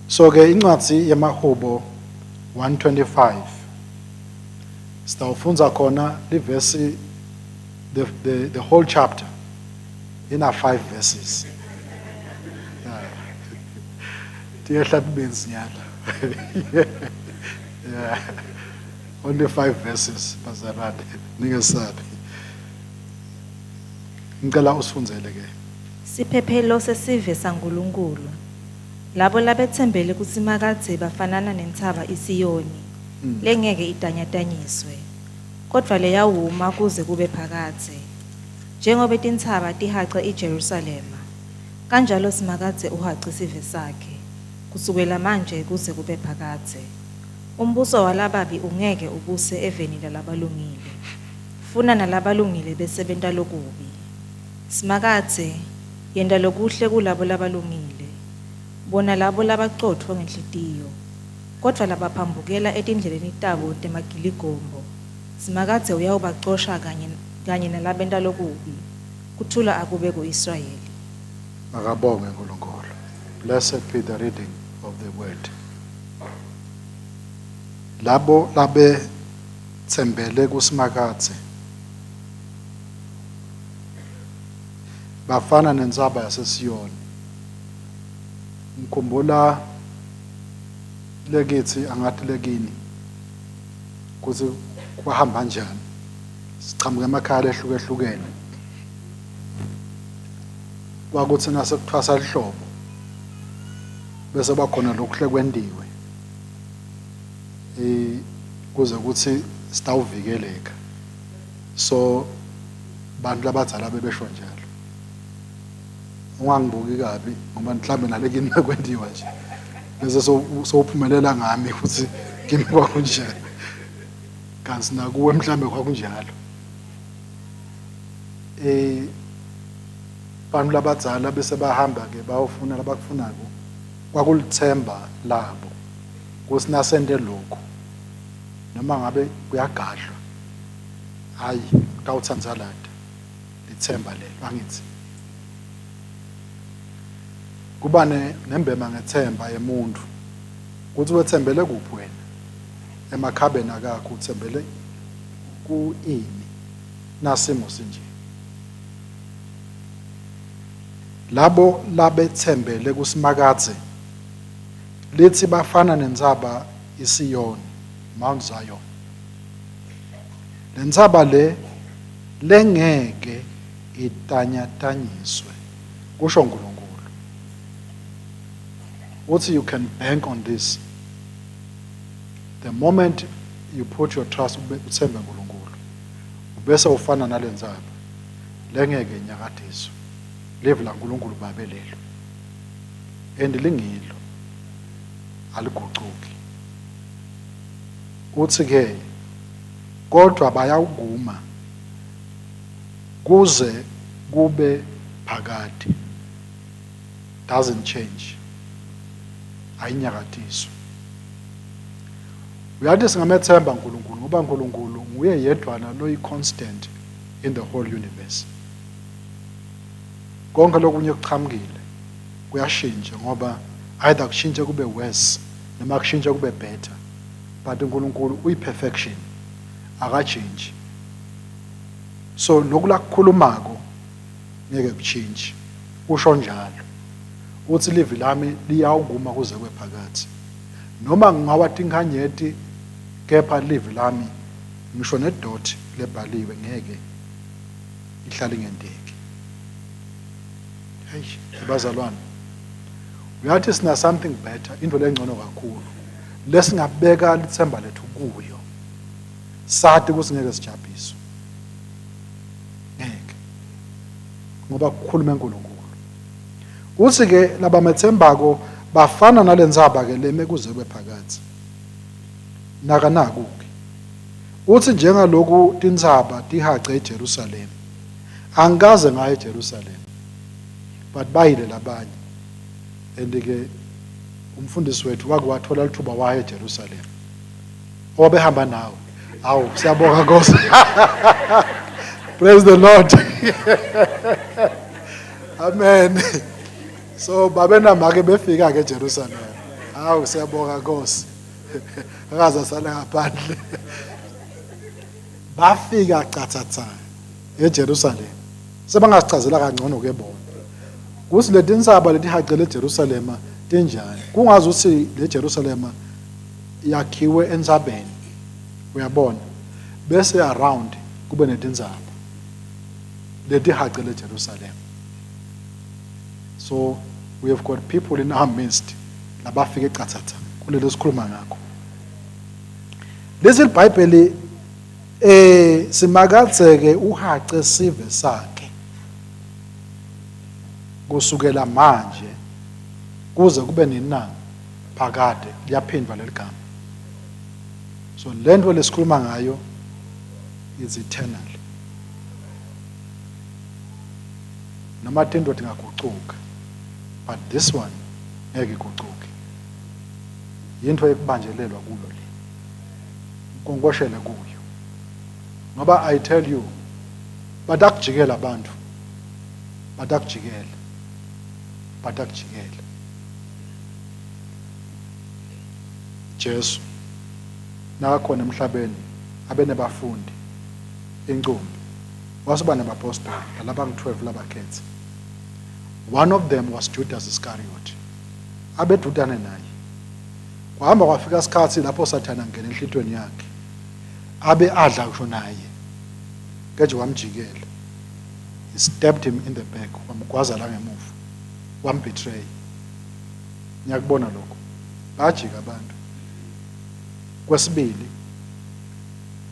So ke incwadzi yemahubo 125 sitawufundza khona livesi the, the, the whole chapter ina 5 verses. Tiyehla tibinzi nyala. Yeah. Only 5 verses bazalwane ningesabi. Ngicela usifundzele ke. Siphephelo sesive saNkulunkulu. Labo labetsembele kuSimakadze bafanana nentsaba iSiyoni, lengeke itanyatanyiswe, kodvwa leyawuma kuze kube phakadze. Njengobe tintsaba tihace iJerusalema, kanjalo Simakadze uhace sive sakhe, kusukela manje kuze kube phakadze. Umbuso walababi ungeke ubuse eveni lalabalungile, funa nalabalungile besebenta lokubi. Simakadze, yenta lokuhle kulabo labalungile, bona labo labacotfo ngenhlitiyo, kodvwa labaphambukela etindleleni tabo temagiligombo, Simakadze uyawubacosha kanye, kanye nalabenta lokubi. Kuthula akube ku-Israyeli. Makabonge uNkulunkulu. Blessed be the reading of the word. Labo labetsembele kuSimakadze bafana nentsaba yaseSiyoni. Ngikhumbula lekithi angathi lekini ukuthi kwahamba kanjani. Sichamuka emakhaya lehlukehlukene. Kwakuthi nasekuthwasa lihlobo bese bakhona lokuhle kwentiwe. Eh kuze kuthi sitawuvikeleka. So bantu labadzala bebesho njalo. Ungangibuki kabi ngoba mhlambe nalekini bekwentiwa nje. Bese sowuphumelela ngami ukuthi kimi kwakunjani. Kanti nakuwe mhlambe kwakunjalo. Eh bantu labadzala bese bahamba ke bayofuna labakufunako kwakulithemba labo ukuthi nasente lokhu noma ngabe kuyagadlwa hayi kutawuthandza lada lithemba lelo angithi kuba nembema ngethemba yemuntu ukuthi wethembele kuphi wena emakhabeni akakho uthembele ku ini nasimo sinje labo labethembele kuSimakadze lithi bafana nentsaba iSiyoni Mount Zion lentsaba le lengeke itanyatanyiswe kusho uNkulunkulu uthi you can bank on this the moment you put your trust uthembe uNkulunkulu ubese ufana nalentsaba lengeke inyakadiswe live laNkulunkulu babe lelo and lingilo aligucuki uthi ke kodwa bayawukuma kuze kube phakade doesn't change ayinyakadiswa uyathi singamethemba uNkulunkulu ngoba uNkulunkulu nguye yedwana loyi constant in the whole universe konke lokunye kuqhamukile kuyashintsha ngoba either kushintshe kube worse noma kushintshe kube better but uNkulunkulu uyi perfection akajintshi so lokhu lakukhulumako ngeke kutshintshe usho njalo uthi livi lami liyawukuma kuze kwephakathi noma ngingawa tinkhanyeti kepha livi lami ngisho nedot lebhaliwe ngeke ihlale ingenteki hey bazalwane uyathi sina something better into lengcono kakhulu lesingabeka lithemba lethu kuyo sathi ukuthi ngeke sijabhiswe ngeke ngoba kukhuluma uNkulunkulu uthi ke labamethembako bafana nalentsaba ke leme kuze kube phakathi naka naku ke uthi njengaloku tintsaba tihace eJerusalem angikaze ngaye eJerusalem but bayile labanye and ke umfundisi wethu wake wathola lithuba waya eJerusalem owabehamba nawe awu siyabonga Nkosi praise the Lord amen so babe namake befika ke eJerusalem Hawu siyabonga Nkosi. Akaze asale ngaphandle. Bafika cathatha eJerusalem. Sebangasichazela kangcono ke bona. Kuthi letinsaba letihacele eJerusalema tinjani? Kungazi ukuthi le Jerusalema yakhiwe entsabeni. Uyabona? Bese around kube netintsaba letihacele eJerusalem. So we have got people in our midst labafike cathatha kulelo sikhuluma ngakho. Lesi iBhayibheli eh simakadzeke uhace sive sakhe kusukela manje kuze kube nina phakade liyaphindwa leligama. So lento lesikhuluma ngayo is eternal. Noma tinto tingagucuka but this one ngeke igucuke. Yinto ekubanjelelwa kuyo le. Nkonkoshele kuyo. Ngoba I tell you batakujikela abantu. Batakujikela. Batakujikela. Jesu nakakhona emhlabeni abenebafundi incumbi wasuba nabapostoli lalabangu-12 labakhetha. One of them was Judas Iscariot. Abedudane naye. Kwahamba kwafika isikhathi lapho Sathane angena enhlitweni yakhe. Abe adla kusho naye. Keje wamjikela. He stabbed him in the back, wamgwaza la ngemuva. Wambetray. Ngiyakubona lokho. Bajika abantu. Kwesibili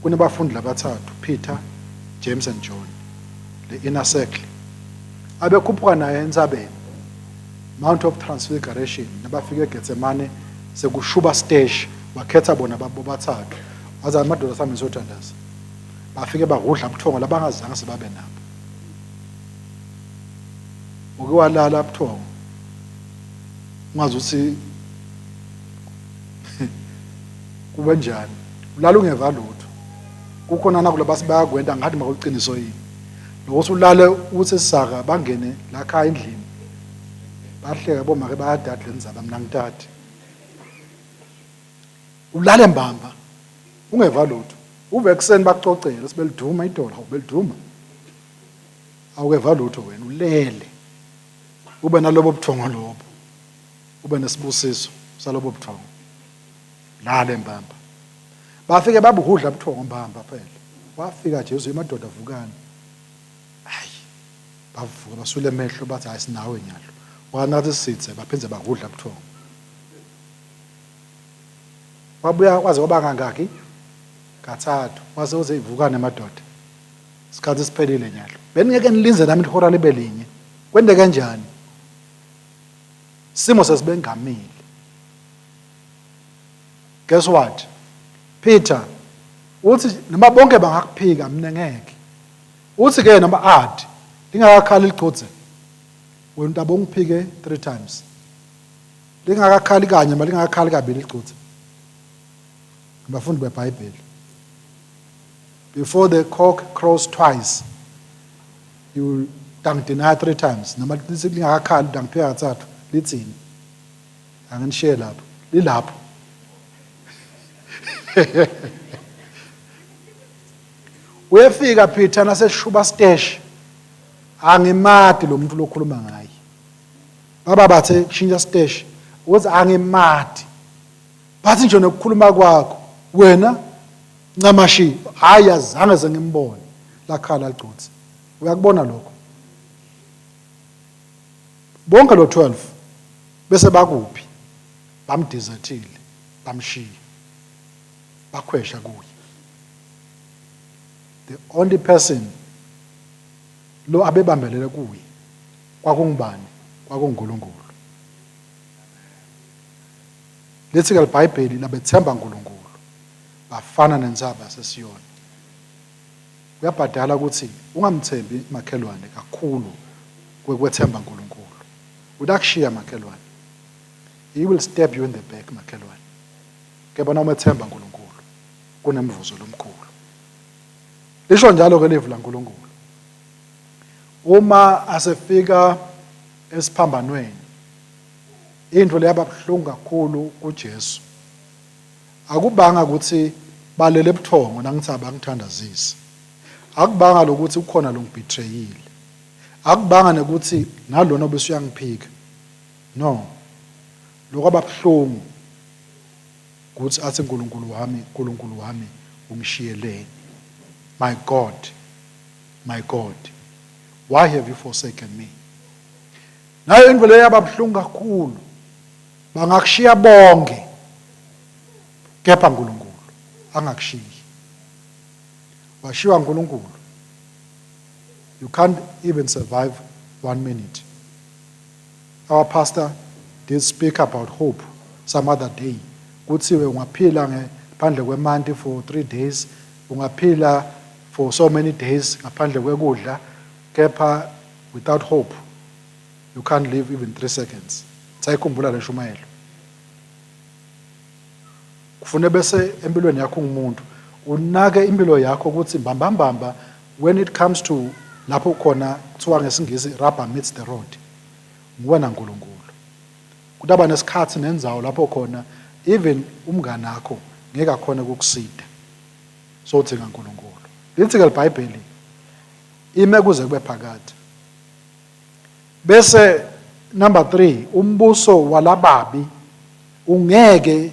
kunebafundi labathathu, Peter, James and John. The inner circle. Abekhuphuka naye entsabeni. Mount of Transfiguration nabafika eGetsemane sekushuba stage wakhetha bona bobathathu wathi amadoda sami sothandaza bafike bahudla buthongo labangazange sebabe nabo uke walala buthongo ungazi ukuthi kube njani ulala ungeva lutho kukhona nakulo basi bayakwenta ngathi makuliqiniso yini lokuthi ulale uthi saka bangene la khaya endlini bahleka bomake bayadada le ndzaba mina ngitati ulale mbamba ungeva lutho uve ekuseni bakucocele sibeliduma idolo awubeliduma awukeva lutho wena ulele ube nalobo buthongo lobo ube nesibusiso salobo buthongo lale mbamba bafike babuhudla buthongo mbamba phela wafika Jesu emadoda vukani hayi bavuka basule emehlo bathi hayi sinawe nyalo wanathi sithe baphinde bahudla buthongo wabuya waze waba kangaki kathathu wase uze ivukane madoda isikhathi siphelile nyalo beningeke nilinze nami ihora libe linye kwente kanjani simo sesibengamile guess what Peter uthi noma bonke bangakuphika mina ngeke uthi ke noma adi lingakakhali lichudze wena untaba ungiphike 3 times lingakakhali kanye ma lingakakhali kabili lichudze abafundi beBhayibheli before the cock crows twice you will deny three times noma lithi lingakakhali dangiphika kathathu lithini anginishiye lapho lilapho uyefika Peter naseshuba stash angimati lo muntu lokhuluma ngaye baba bathe shintsha stash uthi angimati bathi nje nokukhuluma kwakho wena ncamashi hayi azange sengimbone lakhala ligcotsi uyakubona lokho bonke lo 12 bese bakuphi bamdizethile bamshiya bakhwesha kuye the only person lo abebambelele kuye kwakungubani kwakunguNkulunkulu lithi ke iBhayibheli labethemba uNkulunkulu bafana nentsaba yaseSiyoni kuyabhadala ukuthi ungamthembi makhelwane kakhulu kwekwethemba uNkulunkulu utakushiya makhelwane he will stab you in the back makhelwane kepha uma umethemba uNkulunkulu kunemvuzo lomkhulu lisho njalo ke livu laNkulunkulu uma asefika esiphambanweni. Intfo leyaba buhlungu kakhulu kuJesu akubanga ukuthi balele ebuthongo nangithi abangithandazisi. Akubanga lokuthi ukhona longibetrayile. Akubanga nekuthi nalona obese uyangiphika. No. Lokwaba buhlungu ukuthi athi uNkulunkulu wami, uNkulunkulu wami ungishiyeleni. My God, my God, why have you forsaken me? Nayo into leyo yaba buhlungu kakhulu. Bangakushiya bonke. Kepha uNkulunkulu angakushiyi. Washiwa uNkulunkulu. You can't even survive one minute. Our pastor did speak about hope some other day. Kuthiwe ungaphila ngaphandle kwemanti for 3 days, ungaphila for so many days ngaphandle kwekudla, kepha without hope you can't live even 3 seconds. Sayikhumbula le shumayelo. Kufune bese empilweni yakho ungumuntu unake impilo yakho ukuthi mbambambamba when it comes to lapho khona kuthiwa ngesingisi rubber meets the road nguwe naNkulunkulu. Kutaba nesikhathi nendzawo lapho khona even umngane akho ngeke akhone ukukusida. So udzinga uNkulunkulu. Lithi ke iBhayibheli ime kuze kube phakade. Bese number 3 umbuso walababi ungeke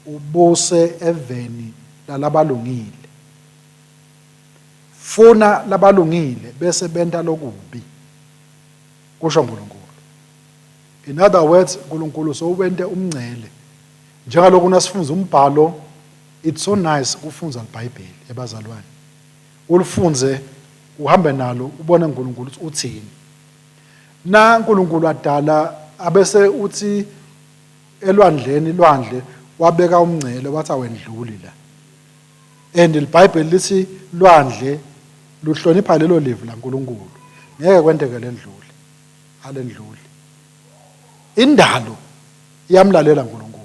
ubuse eveni lalabalungile. Funa labalungile bese benta lokubi. Kusho uNkulunkulu. In other words, uNkulunkulu sowente umncele. Njengalokhu nasifunza umbhalo, it's so nice ukufunza iBhayibheli ebazalwane. Ulifunze uhambe nalo ubone uNkulunkulu ukuthi uthini. Na uNkulunkulu adala abese uthi elwandleni lwandle wabeka umncele wathi awendluli la. And iBhayibheli lithi lwandle luhlonipha lelo livi laNkulunkulu. Ngeke kwenteke lendlule. Alendluli. Indalo iyamlalela uNkulunkulu.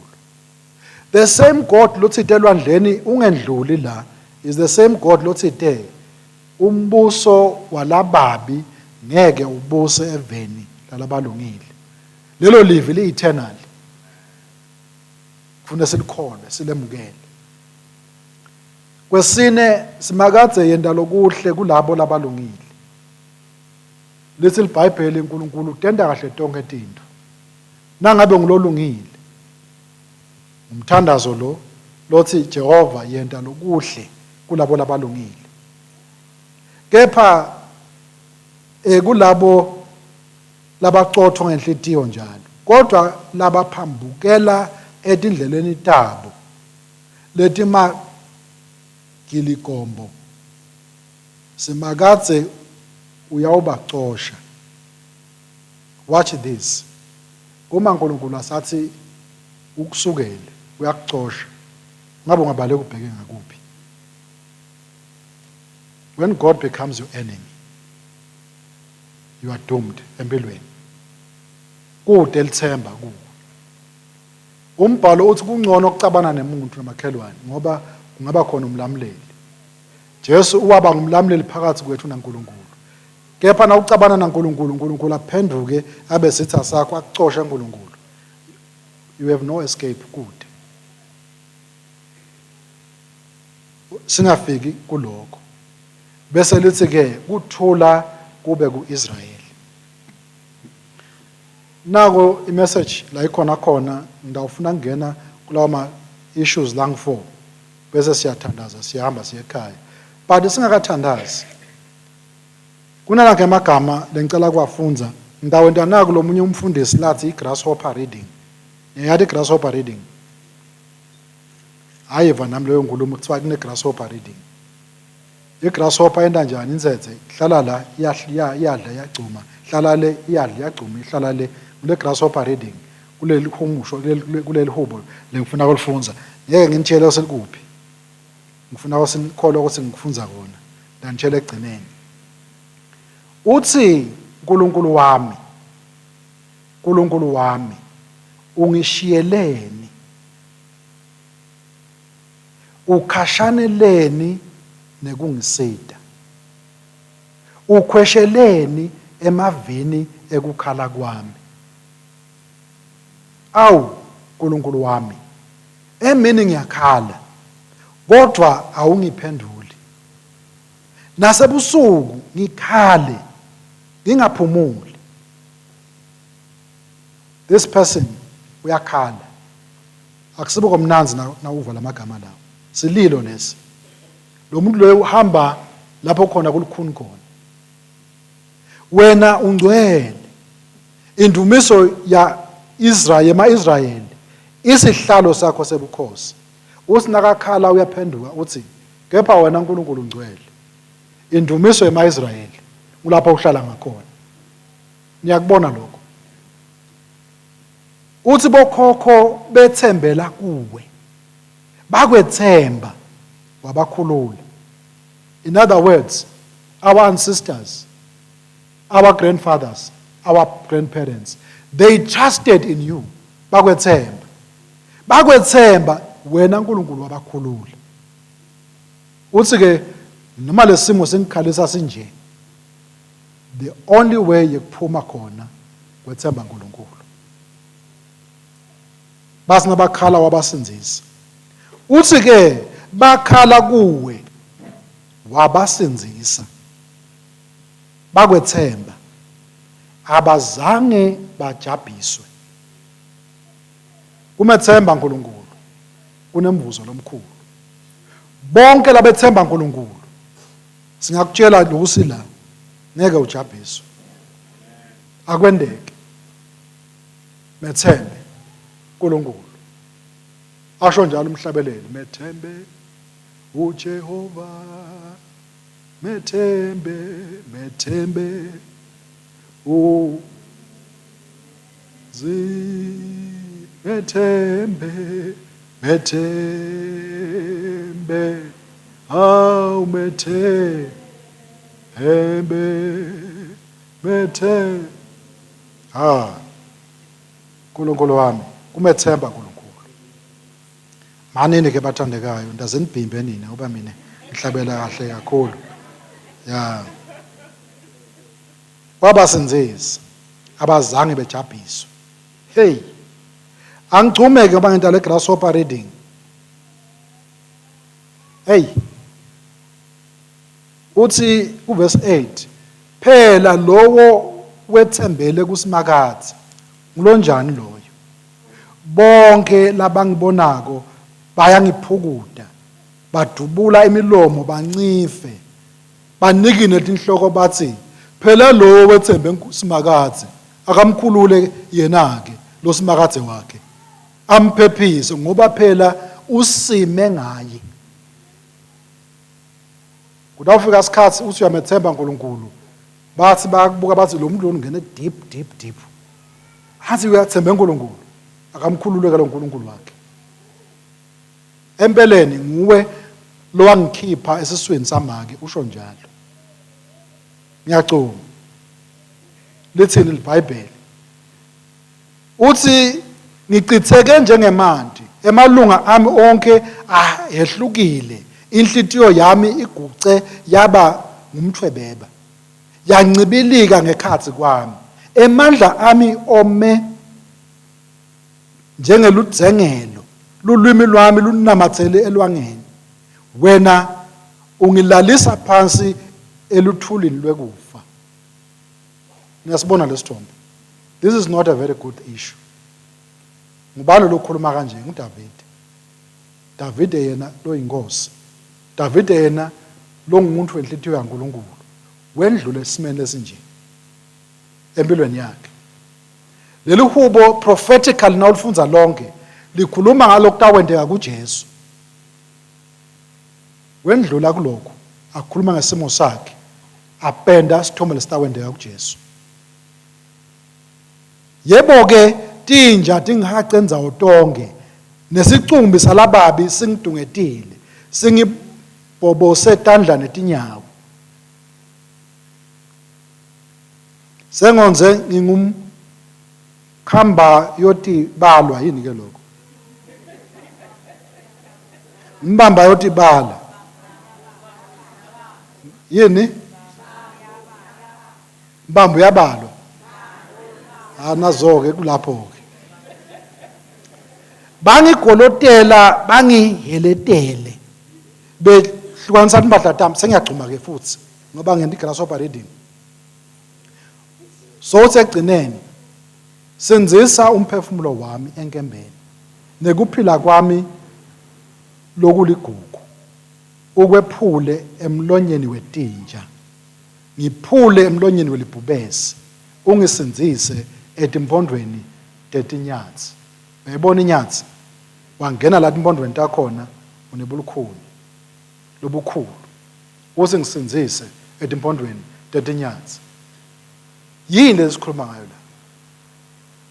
The same God lothite elwandleni ungendluli la is the same God lothite umbuso walababi ngeke ubuse eveni lalabalungile. Lelo livi li eternal. Kufuna silikholwe silemukele. Kwesine simakadze yenta lokuhle kulabo labalungile. Lithi iBhayibheli uNkulunkulu utenta kahle tonke tintfo. Nangabe ngulolungile umthandazo lo lothi Jehova yenta lokuhle kulabo labalungile. Kepha kulabo labacotfo ngenhlitiyo njalo, kodwa labaphambukela etindleleni tabo letimagiligombo, Simakadze uyawubacosha. Watch this. Uma uNkulunkulu asathi ukusukele uyakucosha, ngabe ungabaleka ubheke ngakuphi? When God becomes your enemy, you are doomed empilweni. Kude lithemba kuwe. Umbhalo uthi kungcono ukucabana nemuntu nomakhelwane ngoba kungaba khona umlamuleli. Jesu waba ngumlamuleli phakathi kwethu naNkulunkulu. Kepha nawucabana naNkulunkulu, uNkulunkulu aphenduke abe sitha sakho akucoshe uNkulunkulu. You have no escape kude. Singafiki kulokho. Bese lithi ke kuthula kube kuIsrayeli. Nako imessage la ikhona khona ngidawufuna kungena kulawa ma issues lang 4 bese siyathandaza siyahamba siye ekhaya. But singakathandazi kunalakhe amagama lengicela kuwafunza ngidawenta naku lomunye umfundisi lathi i-grasshopper reading. Niyayathi i-grasshopper reading? Hayi va nami leyo nkulumo kuthiwa kune-grasshopper reading. I-grasshopper yenta njani intsetse ihlala la iyadla iyagcuma ihlala le iyadla iyagcuma ihlala le kule grasshopper reading kuleli humusho kuleli hubo lengifuna kulifunza ngeke nginitshele selikuphi ngifuna ukusikholwa ukuthi ngikufunza kona ndanitshela ekugcineni uthi uNkulunkulu wami uNkulunkulu wami ungishiyeleni Ukhashaneleni nekungisita? Ukhwesheleni emavini ekukhala kwami? Awu Nkulunkulu wami, emini ngiyakhala, kodvwa awungiphendvuli. Nasebusuku ngikhale, ngingaphumuli. This person uyakhala. Akusibo komnandzi nawuva lamagama lawo. Sililo lesi. Lo muntu loyo uhamba lapho khona kulukhuni khona. Wena ungcwele. Indumiso ya Israel yema-Israyeli isihlalo sakho sebukhosi. Uthi nakakhala uyaphenduka uthi kepha wena uNkulunkulu ungcwele. Indumiso yema-Israyeli kulapho uhlala ngakhona. Niyakubona lokho. Uthi bokhokho bethembela kuwe. Bakwethemba wabakhulula. In other words, our ancestors, our grandfathers, our grandparents, they trusted in you. Bakwethemba. Bakwethemba wena uNkulunkulu wabakhulula. Uthi ke noma lesimo singikhalisa sinje the only way yekuphuma khona kwethemba uNkulunkulu. Basi nabakhala wabasindzisa. Uthi ke bakhala kuwe wabasindzisa. Bakwethemba. Abazange bajabhiswe. Kumethemba uNkulunkulu kunemvuzo lomkhulu. Bonke labethemba uNkulunkulu singakutshela lokusi la ngeke ujabhiswe. Akwendeke. Methembe uNkulunkulu. Asho njalo umhlabeleli, methembe uJehova. Methembe, methembe u zi methembe methembe awu methembe methe ha uNkulunkulu wami kumethemba uNkulunkulu. Manini ke bathandekayo ndaze nibhimbe nina ngoba mina ngihlabela kahle kakhulu. Ya. Wabasindzisa abazange bejabhiswe. Hey. Angigcumeke ngoba ngenta le grasshopper reading. Hey. Uthi kuverse 8 phela lowo wethembele kuSimakadze ngulonjani loyo Bonke labangibonako bayangiphukuta, badubula imilomo bancife, banikine tinhloko batsi, Phela lowo wetsembe Simakadze, akamkhulule yena-ke lo Simakadze wakhe, amphephise, ngoba phela usime ngaye. Kutawufika sikhatsi utsi uyametsemba Nkulunkulu, batsi bayakubuka batsi lo muntu lona ungene deep deep deep. Athi uyathemba uNkulunkulu, akamkhululeke lo Nkulunkulu wakhe. Empeleni nguwe lowangikhipha esiswini samake, usho njalo. Ngiyacuma. Lithini liBhayibheli? Uthi ngichitheke njengemanti, emalunga ami onke ahehlukile, inhlitiyo yami iguce yaba ngumthwebeba. Yancibilika ngekhatsi kwami. Emandla ami ome njengeludzengelo, lulwimi lwami lunamatsele elwangeni. Wena ungilalisa phansi eluthulini lwekufa. Niyasibona lesithombe. This is not a very good issue. Ngubani lokhuluma kanje? NguDavide. Davide yena loyinkosi. Davide yena longumuntu wenhlitiyo yaNkulunkulu wendlula esimeni lesinje empilweni yakhe. Leli hubo prophetically nawulifundza lonke likhuluma ngalokutawenteka kuJesu. Wendlula kulokhu akhuluma ngesimo sakhe apenda sithombe lesitawenteka kuJesu. Yebo-ke, tinja tingihace ndzawo tonkhe, nesicumbi salababi singitungetile, singibhobose tandla netinyawo. Sengondze ngingumkhamba yotibalwa yini ke lokho? Mbamba yotibala. Yini? Mbambo uyabalwa. Ah nazo ke kulapho ke. Bangigolotela bangiheletele. Behlukanisa impahla tami sengiyagcuma ke futhi ngoba ngenta i-grasshopper reading. So uthi ekugcineni sindzisa umphefumulo wami enkembeni nekuphila kwami lokuligugu ukwephule emlonyeni wetinja ngiphule emlonyeni welibhubesi ungisindzise etimpondvweni tetinyatsi. Uyayibona inyatsi? Wangena la timpondvweni takhona unebulukhuni lobukhulu. Uthi ngisindzise etimpondvweni tetinyatsi. Yini lesikhuluma ngayo la?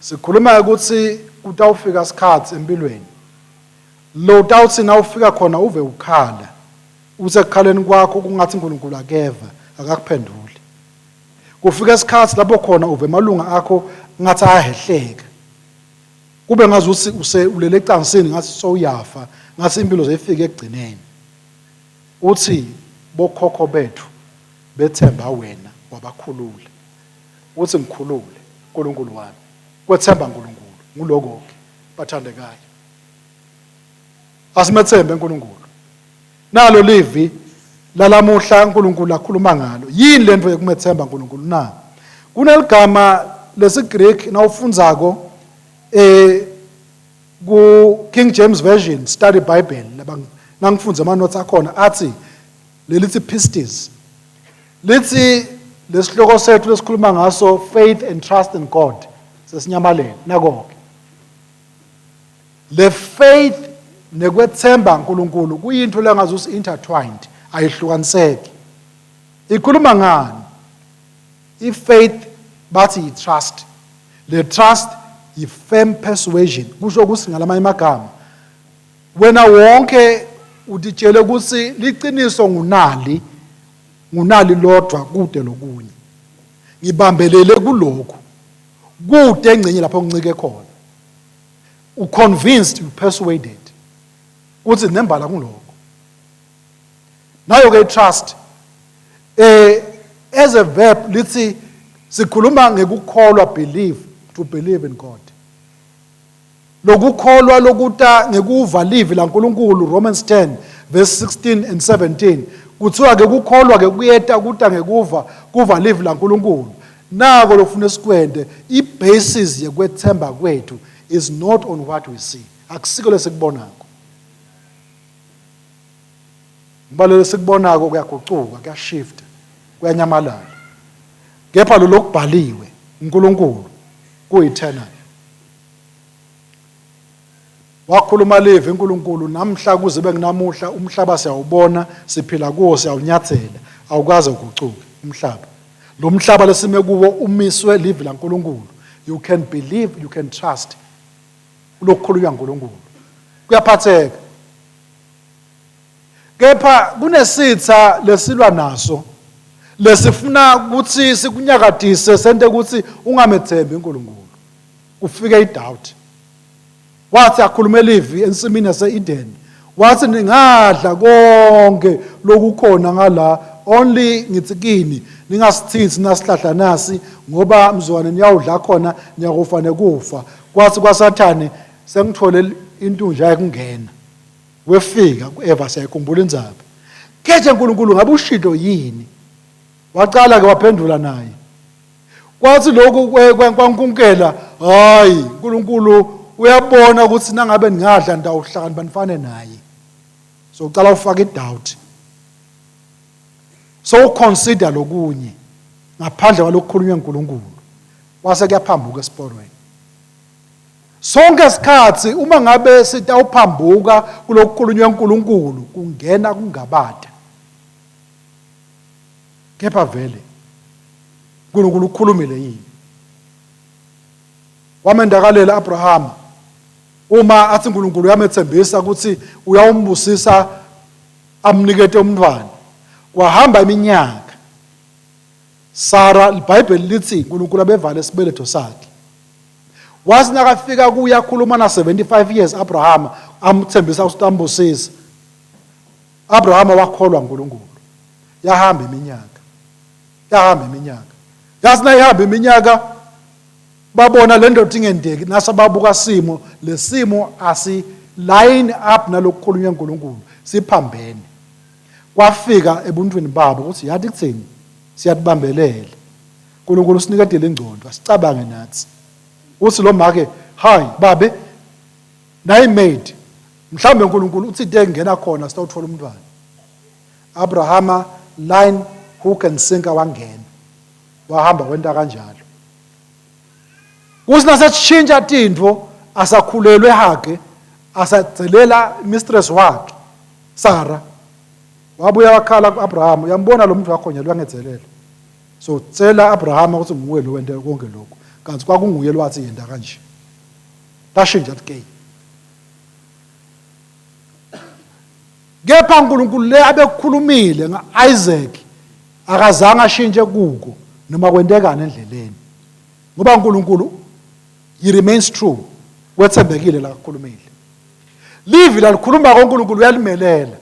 Sikhuluma ukuthi kutawufika isikhathi empilweni lo utawuthi nawufika khona uve ukhala usekukhaleni kwakho kungathi uNkulunkulu akeva akakuphenduli. Kufika isikhathi lapho khona uve amalunga akho ngathi ayahehleka. Kube ngazuthi use ulele ecansini ngathi sowuyafa ngathi impilo seyifike ekugcineni. Uthi bokhokho bethu bethemba wena wabakhulula. Uthi ngikhulule uNkulunkulu wami. Kwethemba uNkulunkulu nguloko ke bathandekayo. Asimethembe uNkulunkulu. Nalo livi lalamuhla uNkulunkulu akhuluma ngalo. Yini lento yokumethemba uNkulunkulu na? Kuneligama lesiGreek nawufundzako eh ku King James Version Study Bible nangifundza ama notes akhona athi lelithi pistis lithi lesihloko sethu lesikhuluma ngaso faith and trust in God sesinyamalele nako ke Le faith nekwethemba uNkulunkulu kuyinto lengazuthi intertwined, ayihlukaniseki. Ikhuluma ngani? I-faith bathi yi-trust. Le trust yi-firm persuasion, kusho ukuthi ngalamanye amagama wena wonke utitshele ukuthi liqiniso ngunali ngunali lodwa kude lokunye. Ngibambelele kulokhu kude engcenye lapho ngincike khona. U-convinced, you persuaded ukuthi nembala kuloko. Nayo ke trust as a verb lithi sikhuluma ngekukholwa, believe, to believe in God. Lokukholwa lokuta ngekuva livi laNkulunkulu, Romans 10 verse 16 and 17 kuthiwa ke kukholwa ke kuyeta kuta ngekuva kuva livi laNkulunkulu. Nako lokufuna sikwente, i-basis yekwethemba kwethu is not on what we see, akusiko lesikubonako. Ngoba lelo sikubonako kuyagucuka, kuyashifta, kuyanyamalala. Kepha lo lokubhaliwe uNkulunkulu ku-eternal. Wakhuluma live uNkulunkulu namhla kuze benginamuhla umhlaba siyawubona siphila kuwo siyawunyathela awukaze ugucuke umhlaba. Lo mhlaba lesime kuwo umiswe live laNkulunkulu. You can believe, you can trust kulokukhulunywa uNkulunkulu. Kuyaphatheka. Kepha kunesitha lesilwa naso lesifuna ukuthi sikunyakadise sente ukuthi ungamethembi uNkulunkulu. Kufike idoubt. Wathi akhulume livi ensimini yase-Eden. Wathi ningadla konke lokukhona ngala only ngithi kini ningasithinti nasihlahla nasi ngoba mzwane niyawudla khona niyakufa nekufa. Kwathi kwaSathane sengithole intunja yakungena. Wefika kuEva siyayikhumbula indzaba. Khethe uNkulunkulu ngabe ushilo yini? Waqala ke waphendula naye. Kwathi lokhu kwankunkela, hayi uNkulunkulu uyabona ukuthi nangabe ningadla nitawuhlakanipha nifane naye. So ucala ufaka idoubt. So uconsider lokunye ngaphandle kwalokukhulunywa uNkulunkulu. Wase kuyaphambuka esiporweni. Sonke isikhathi uma ngabe sitawuphambuka kulokukhulunywa uNkulunkulu kungena kungabata. Kepha vele uNkulunkulu ukhulumile yini? Wamendakalela Abrahama uma athi uNkulunkulu uyamethembisa ukuthi uyawumbusisa amnikete umntwana. Kwahamba iminyaka. Sara iBhayibheli lithi uNkulunkulu abevale isibeletho sakhe. Wathi nakafika kuye akhuluma na 75 years Abrahama amthembisa ukuthi ambusisa. Abrahama wakholwa uNkulunkulu. Yahamba iminyaka. Yahamba iminyaka. Yathi nayihamba iminyaka Babona le ndoda ingendeki nasababuka simo lesimo asi line up nalokukhulunywa uNkulunkulu siphambene. Kwafika ebuntwini babo ukuthi yathi kuthini siyatibambelela. uNkulunkulu usiniketile ingcondo asicabange nathi. Uthi lo make hayi babe nayi maid mhlawumbe uNkulunkulu uthi into engena khona sitawuthola umntwana. Abrahama line hook and sinker wangena. Wahamba wenta kanjalo. Kuthi naseshintsha tintfo asakhulelwe Hage asadzelela mistress wakhe Sara wabuya wakhala ku-Abraham uyambona lo muntu wakho nyalo uyangedzelela so tshela Abraham ukuthi nguwe lo wente konke lokhu kanti kwakunguye lwathi yenda kanje tashintsha ke kepha uNkulunkulu le abekukhulumile nga-Isaac akazange ashintshe kuko noma kwentekani endleleni ngoba uNkulunkulu he remains true wethembekile la kukhulumile livi lalikhuluma koNkulunkulu uyalimelela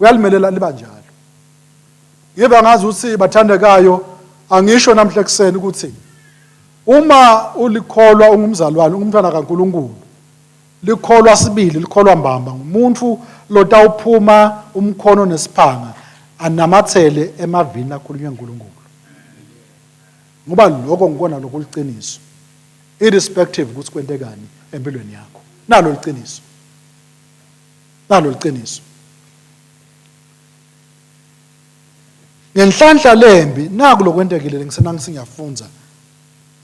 uyalimelela liba njalo ngiba ngazi ukuthi bathandekayo angisho namhla ekuseni ukuthi uma ulikholwa ungumzalwane ungumntwana kaNkulunkulu Likholwa sibili, likholwa mbamba ngumuntu lotawuphuma umkhono nesiphanga anamathele emavini akhulunywe uNkulunkulu. Ngoba lokho ngikona lokuliciniso. Irrespective ukuthi kwentekani empilweni yakho. Nalo liciniso. Nalo liciniso. Ngenhlanhla lembi naku lokwentekile ngisenangisingiyafunza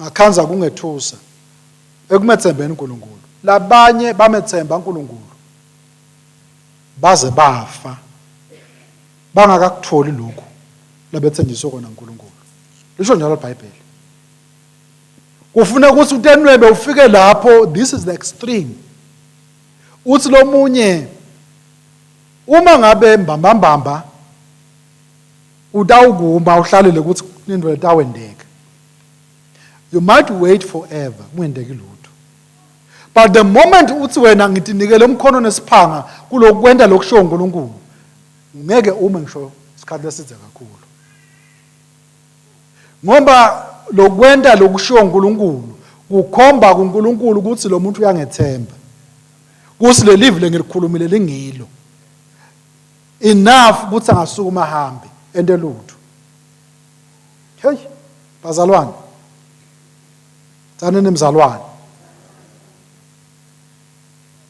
ngakhanza kungethusa ekumethembeni uNkulunkulu. Labanye bamethemba uNkulunkulu baze bafa bangakakutholi lokhu labethenjiswe kona uNkulunkulu. Lisho njalo iBhayibheli. Kufuna ukuthi utenwebe ufike lapho, this is the extreme. Uthi lomunye uma ngabe mbambambamba utawukuma uhlalele ukuthi into letawendeka. You might wait forever kungenteki lutho. But the moment uthi wena ngitinikele umkhono nesiphanga kulokwenta lokushiwo uNkulunkulu, ngeke ume ngisho isikhathi eside kakhulu. Ngoba lokwenta lokushiwo uNkulunkulu kukhomba kuNkulunkulu ukuthi lo muntu uyangethemba. Kuthi lelivi lengilikhulumile lingilo. Enough ukuthi angasukuma ahambe ente lutho. Hey, bazalwane. Tsanini mzalwane.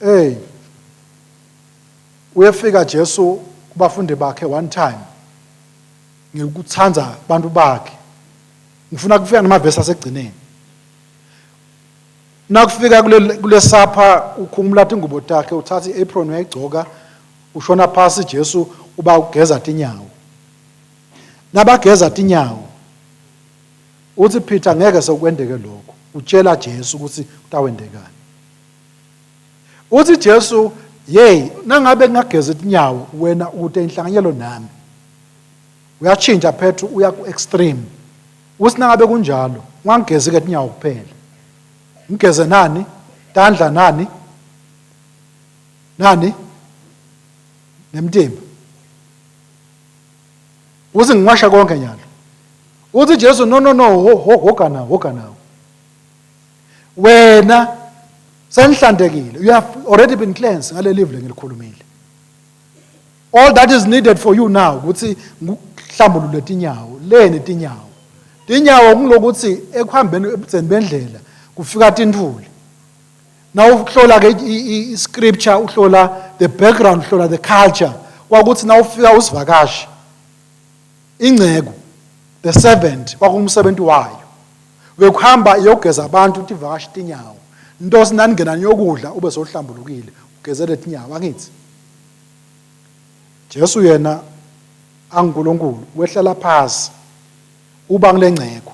Hey. Uyefika Jesu kubafundi bakhe one time. Ngikuthanda abantu bakhe. Ngifuna kufika namavesi asegcineni. Nakufika kule kulesapha ukhumula tingubo takhe uthatha iapron uyayigcoka ushona phasi Jesu uba ugeza tinyawo. Nabageza tinyawo uthi Peter ngeke sekukwendeke lokho utshela Jesu ukuthi kutawendekani. Uthi Jesu yey nangabe ngingageza tinyawo wena ute inhlanganyelo nami. Uyatshintsha Petru uya ku extreme. Uthi nangabe kunjalo ungangigezi ke tinyawo kuphela. Ngigeze nani? Tandla nani? Nani? Nemtimba. Uthi ngiwasha konke nyalo. Uthi Jesu no no no hoga nawo hoga nawo. Wena senihlantekile. You have already been cleansed ngaleli live lengilikhulumile. All that is needed for you now ukuthi ngikuhlambulule tinyawo, leni tinyawo. Tinyawo kulokuthi ekuhambeni ebudzeni bendlela kufika tintfuli. Nawuhlola ke i-scripture uhlola the background uhlola the culture kwakuthi nawufika usivakashi ingceku the servant kwakumsebenzi wayo wekuhamba iyogeza abantu tivakashi tinyawo ntosi naningena niyokudla ube sohlambulukile ugezele tinyawo angithi Jesu yena anguNkulunkulu wehlela phasi uba ngilengceko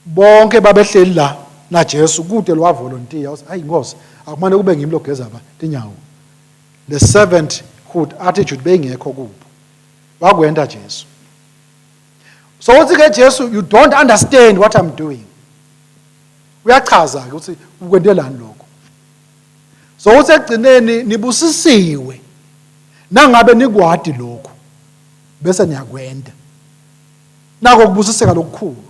Bonke babehleli la naJesu kude lo wavolontiya uthi hayi Nkosi akumane kube ngimi logeza ba tinyawo. The servanthood attitude beyingekho kubo. Wakwenda Jesu. So uthi ke Jesu you don't understand what I'm doing. Uyachaza ke ukuthi ukwentelani lokho. So uthi ekugcineni nibusisiwe nangabe nikwadi lokho bese niyakwenda. Nako kubusiseka lokukhulu.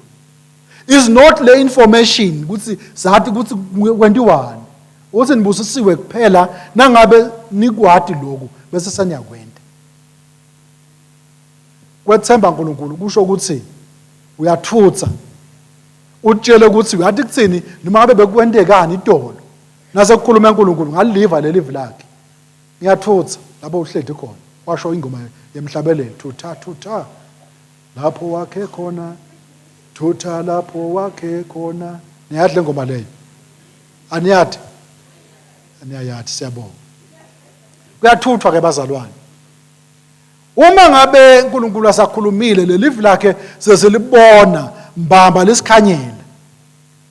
Is not le information ukuthi sathi ukuthi kwentiwani. Uthi nibusisiwe kuphela nangabe nikwati lokhu bese seniyakwenta. Kwethemba uNkulunkulu kusho ukuthi uyathutha utshele ukuthi uyathi kuthini noma ngabe bekwentekani itolo nasekukhuluma uNkulunkulu ngaliva leli lakhe. Ngiyathutha lapho uhledi khona washo ingoma yemhlabelelo thutha thutha lapho wakhe khona thutha lapho wakhe khona. Niyayazi le ngoma leyo? Aniyadi? Aniyayazi, siyabonga. Kuyathuthwa ke bazalwane. Uma ngabe uNkulunkulu asakhulumile lelivi lakhe sesilibona mbamba lisikhanyela,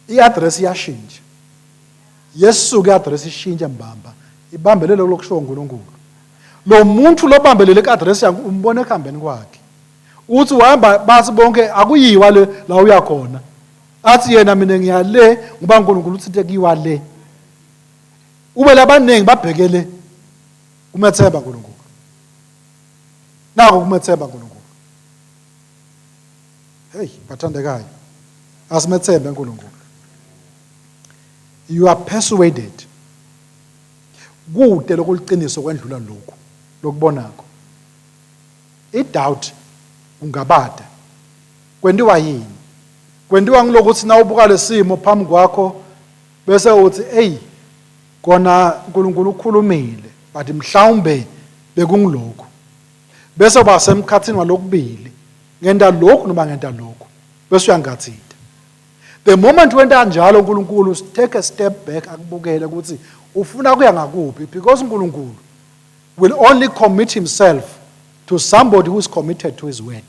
i-address iyashintsha. Yesuka i-address ishintshe mbamba, ibambelele lokushiwo uNkulunkulu. Lo muntu lobambelele ku-address yakhe umbona ekuhambeni kwakhe. Uthi uhamba bathi bonke akuyiwa le la uya khona. Athi yena mina ngiya le ngoba uNkulunkulu uthinte kuyiwa le. Ube labaningi babhekele kumethemba uNkulunkulu. Nako kumethemba uNkulunkulu. Hey, bathandekayo. Asimethembe uNkulunkulu. You are persuaded. Kude lokuliqiniso kwendlula lokhu lokubonako. I-doubt ungabada. Kwentiwa yini? Kwentiwa ngilokuthi nawubuka lesimo phambi kwakho bese uthi ey kona uNkulunkulu ukhulumile but mhlawumbe bekungilokhu. Bese uba semkhathini walokubili, ngenta lokhu noma ngenta lokhu, bese uyangathida. The moment wenta njalo uNkulunkulu take a step back akubukele ukuthi ufuna kuya ngakuphi, because uNkulunkulu will only commit himself to somebody who is committed to his word.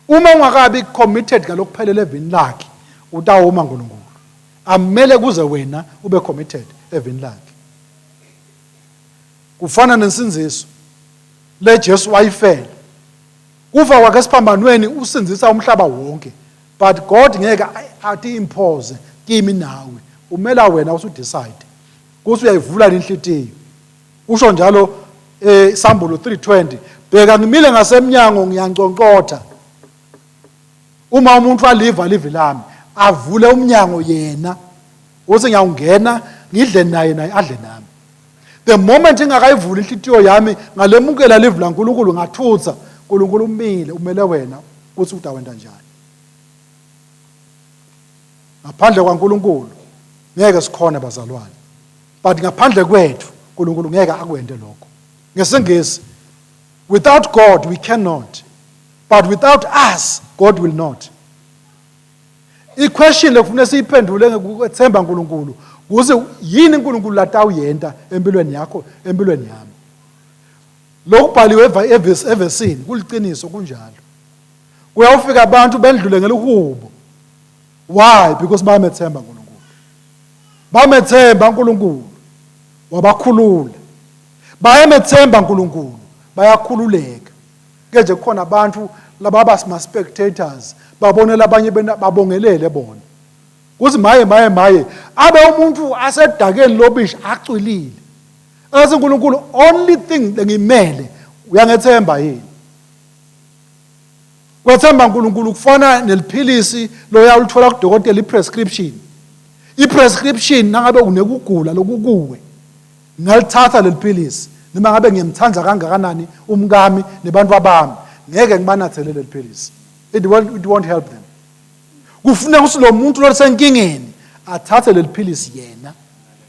Uma ungakabi committed ngalokuphelele evini lakhe, utawuma uNkulunkulu. Amele kuze wena ube committed evini lakhe. Kufana nensindziso le Jesu wayifela. Kufa kwakhe esiphambanweni usindzisa umhlaba wonke. But God ngeke athi impose kimi nawe. Umela wena usu decide. Kuthi uyayivula inhlitiyo. Usho njalo Sambulo 3:20, bheka ngimile ngasemnyango ngiyanconcotha. Uma umuntu aliva livi lami, avule umnyango yena, uthi ngiyawungena ngidle naye naye adle nami. The moment ingakayivuli inhlitiyo yami ngalemukela livi laNkulunkulu ngathutha, uNkulunkulu umile, umele wena ukuthi utawenta njani. Ngaphandle kwaNkulunkulu ngeke sikhone bazalwane. But ngaphandle kwethu uNkulunkulu ngeke akwente lokho. NgesiNgisi, without God we cannot, but without us God will not. I-question lekufuneka siyiphendule ngokwethemba uNkulunkulu kuze yini uNkulunkulu latawuyenta empilweni yakho, empilweni yami. Lokubhaliwe evesini kuliciniso kunjalo. Kuyawufika abantu bendlule ngelihubo. Why? Because bayamethemba uNkulunkulu. Bamethemba uNkulunkulu wabakhulula. Bayamethemba uNkulunkulu bayakhululeka. Ke nje kukhona abantu lababa ma spectators babonela abanye babongelele bona. Kuthi maye maye maye abe umuntu asedakeni lobishi acwilile. Athi uNkulunkulu only thing lengimele uyangethemba yini? Kwethemba uNkulunkulu kufana neliphilisi loya ulithola kudokotela, i-prescription. I-prescription nangabe unekugula lokukuwe, ngalithatha leli philisi noma ngabe ngiyamthanda kangakanani umkami nebantu bami, ngeke ngibanathele leli philisi. It won't help them. Kufuneka ukuthi lo muntu losenkingeni athathe leli philisi yena,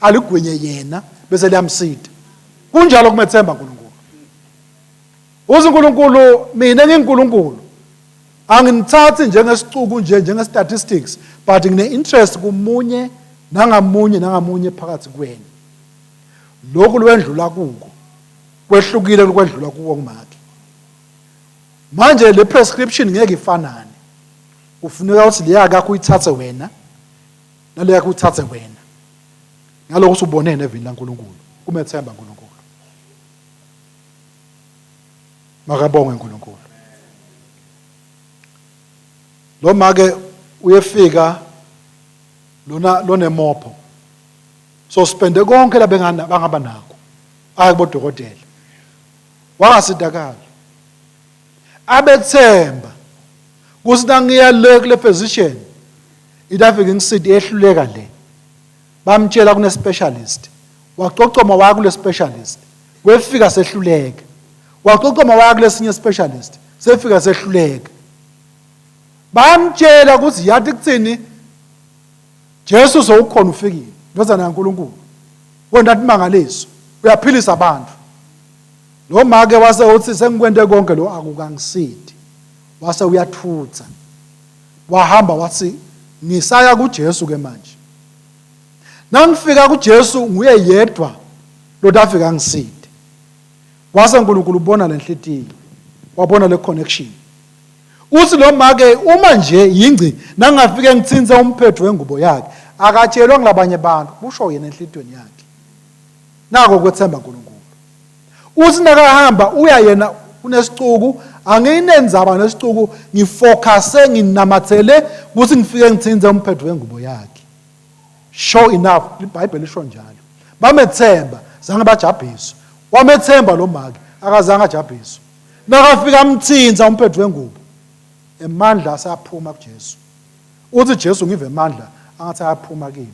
aligwinye yena bese liyamsida. Kunjalo kumethemba uNkulunkulu. Uthi uNkulunkulu mina nginguNkulunkulu anginithathi njengesicuku nje njenge-statistics, but ngine-interest kumunye nangamunye nangamunye phakathi kwenu. Lokhu lwendlula kuko kwehlukile kwendlula kuwo kumake. Manje le prescription ngeke ifanane. Kufuneka ukuthi leya yakho uyithathe wena nale yakho uyithathe wena. Ngalokho usubonene evini laNkulunkulu, kumethemba uNkulunkulu. Makabongwe uNkulunkulu. Lo make uyefika lona lonemopho. So spende konke labengana bangaba nako. Aye kubodokotela. Wangasidakala. Abethemba. Kuthi nangiya le kule physician itafika ingisidi ehluleka le. Bamtshela kune specialist. Wacocoma waya kule specialist. Wefika sehluleka. Wacocoma waya kulesinye specialist. Sefika sehluleka. Bamtshela ukuthi yathi kuthini Jesu sowukhona ufikile, ndvodzana yaNkulunkulu. Wenta timangaliso, uyaphilisa abantu. Lo make wase uthi sengikwente konke lo akukangisidi. Wase uyathutha. Wahamba wathi ngisaya kuJesu ke manje. Nangifika kuJesu nguye yedwa lotafika angiside. Wase uNkulunkulu ubona lenhlitiyo, wabona le connection. Uthi lo make uma nje yingci nangafike ngitsintse umphetho wengubo yakhe akatshelwa ngilabanye abantu kusho yena enhlitiyweni yakhe. Nako kwethemba uNkulunkulu. Uthi nakahamba uya yena kunesicuku anginenzaba nesicuku ngifocuse nginamathele ukuthi ngifike ngitsintse umphetho wengubo yakhe. Sure enough iBhayibheli lisho njalo. Bamethemba zange bajabhiswe. Wamethemba lo make akazange ajabhiswe. Nakafika amthinta umphetho wengubo emandla asaphuma kuJesu. Uthi Jesu ngive emandla angathi ayaphuma kimi.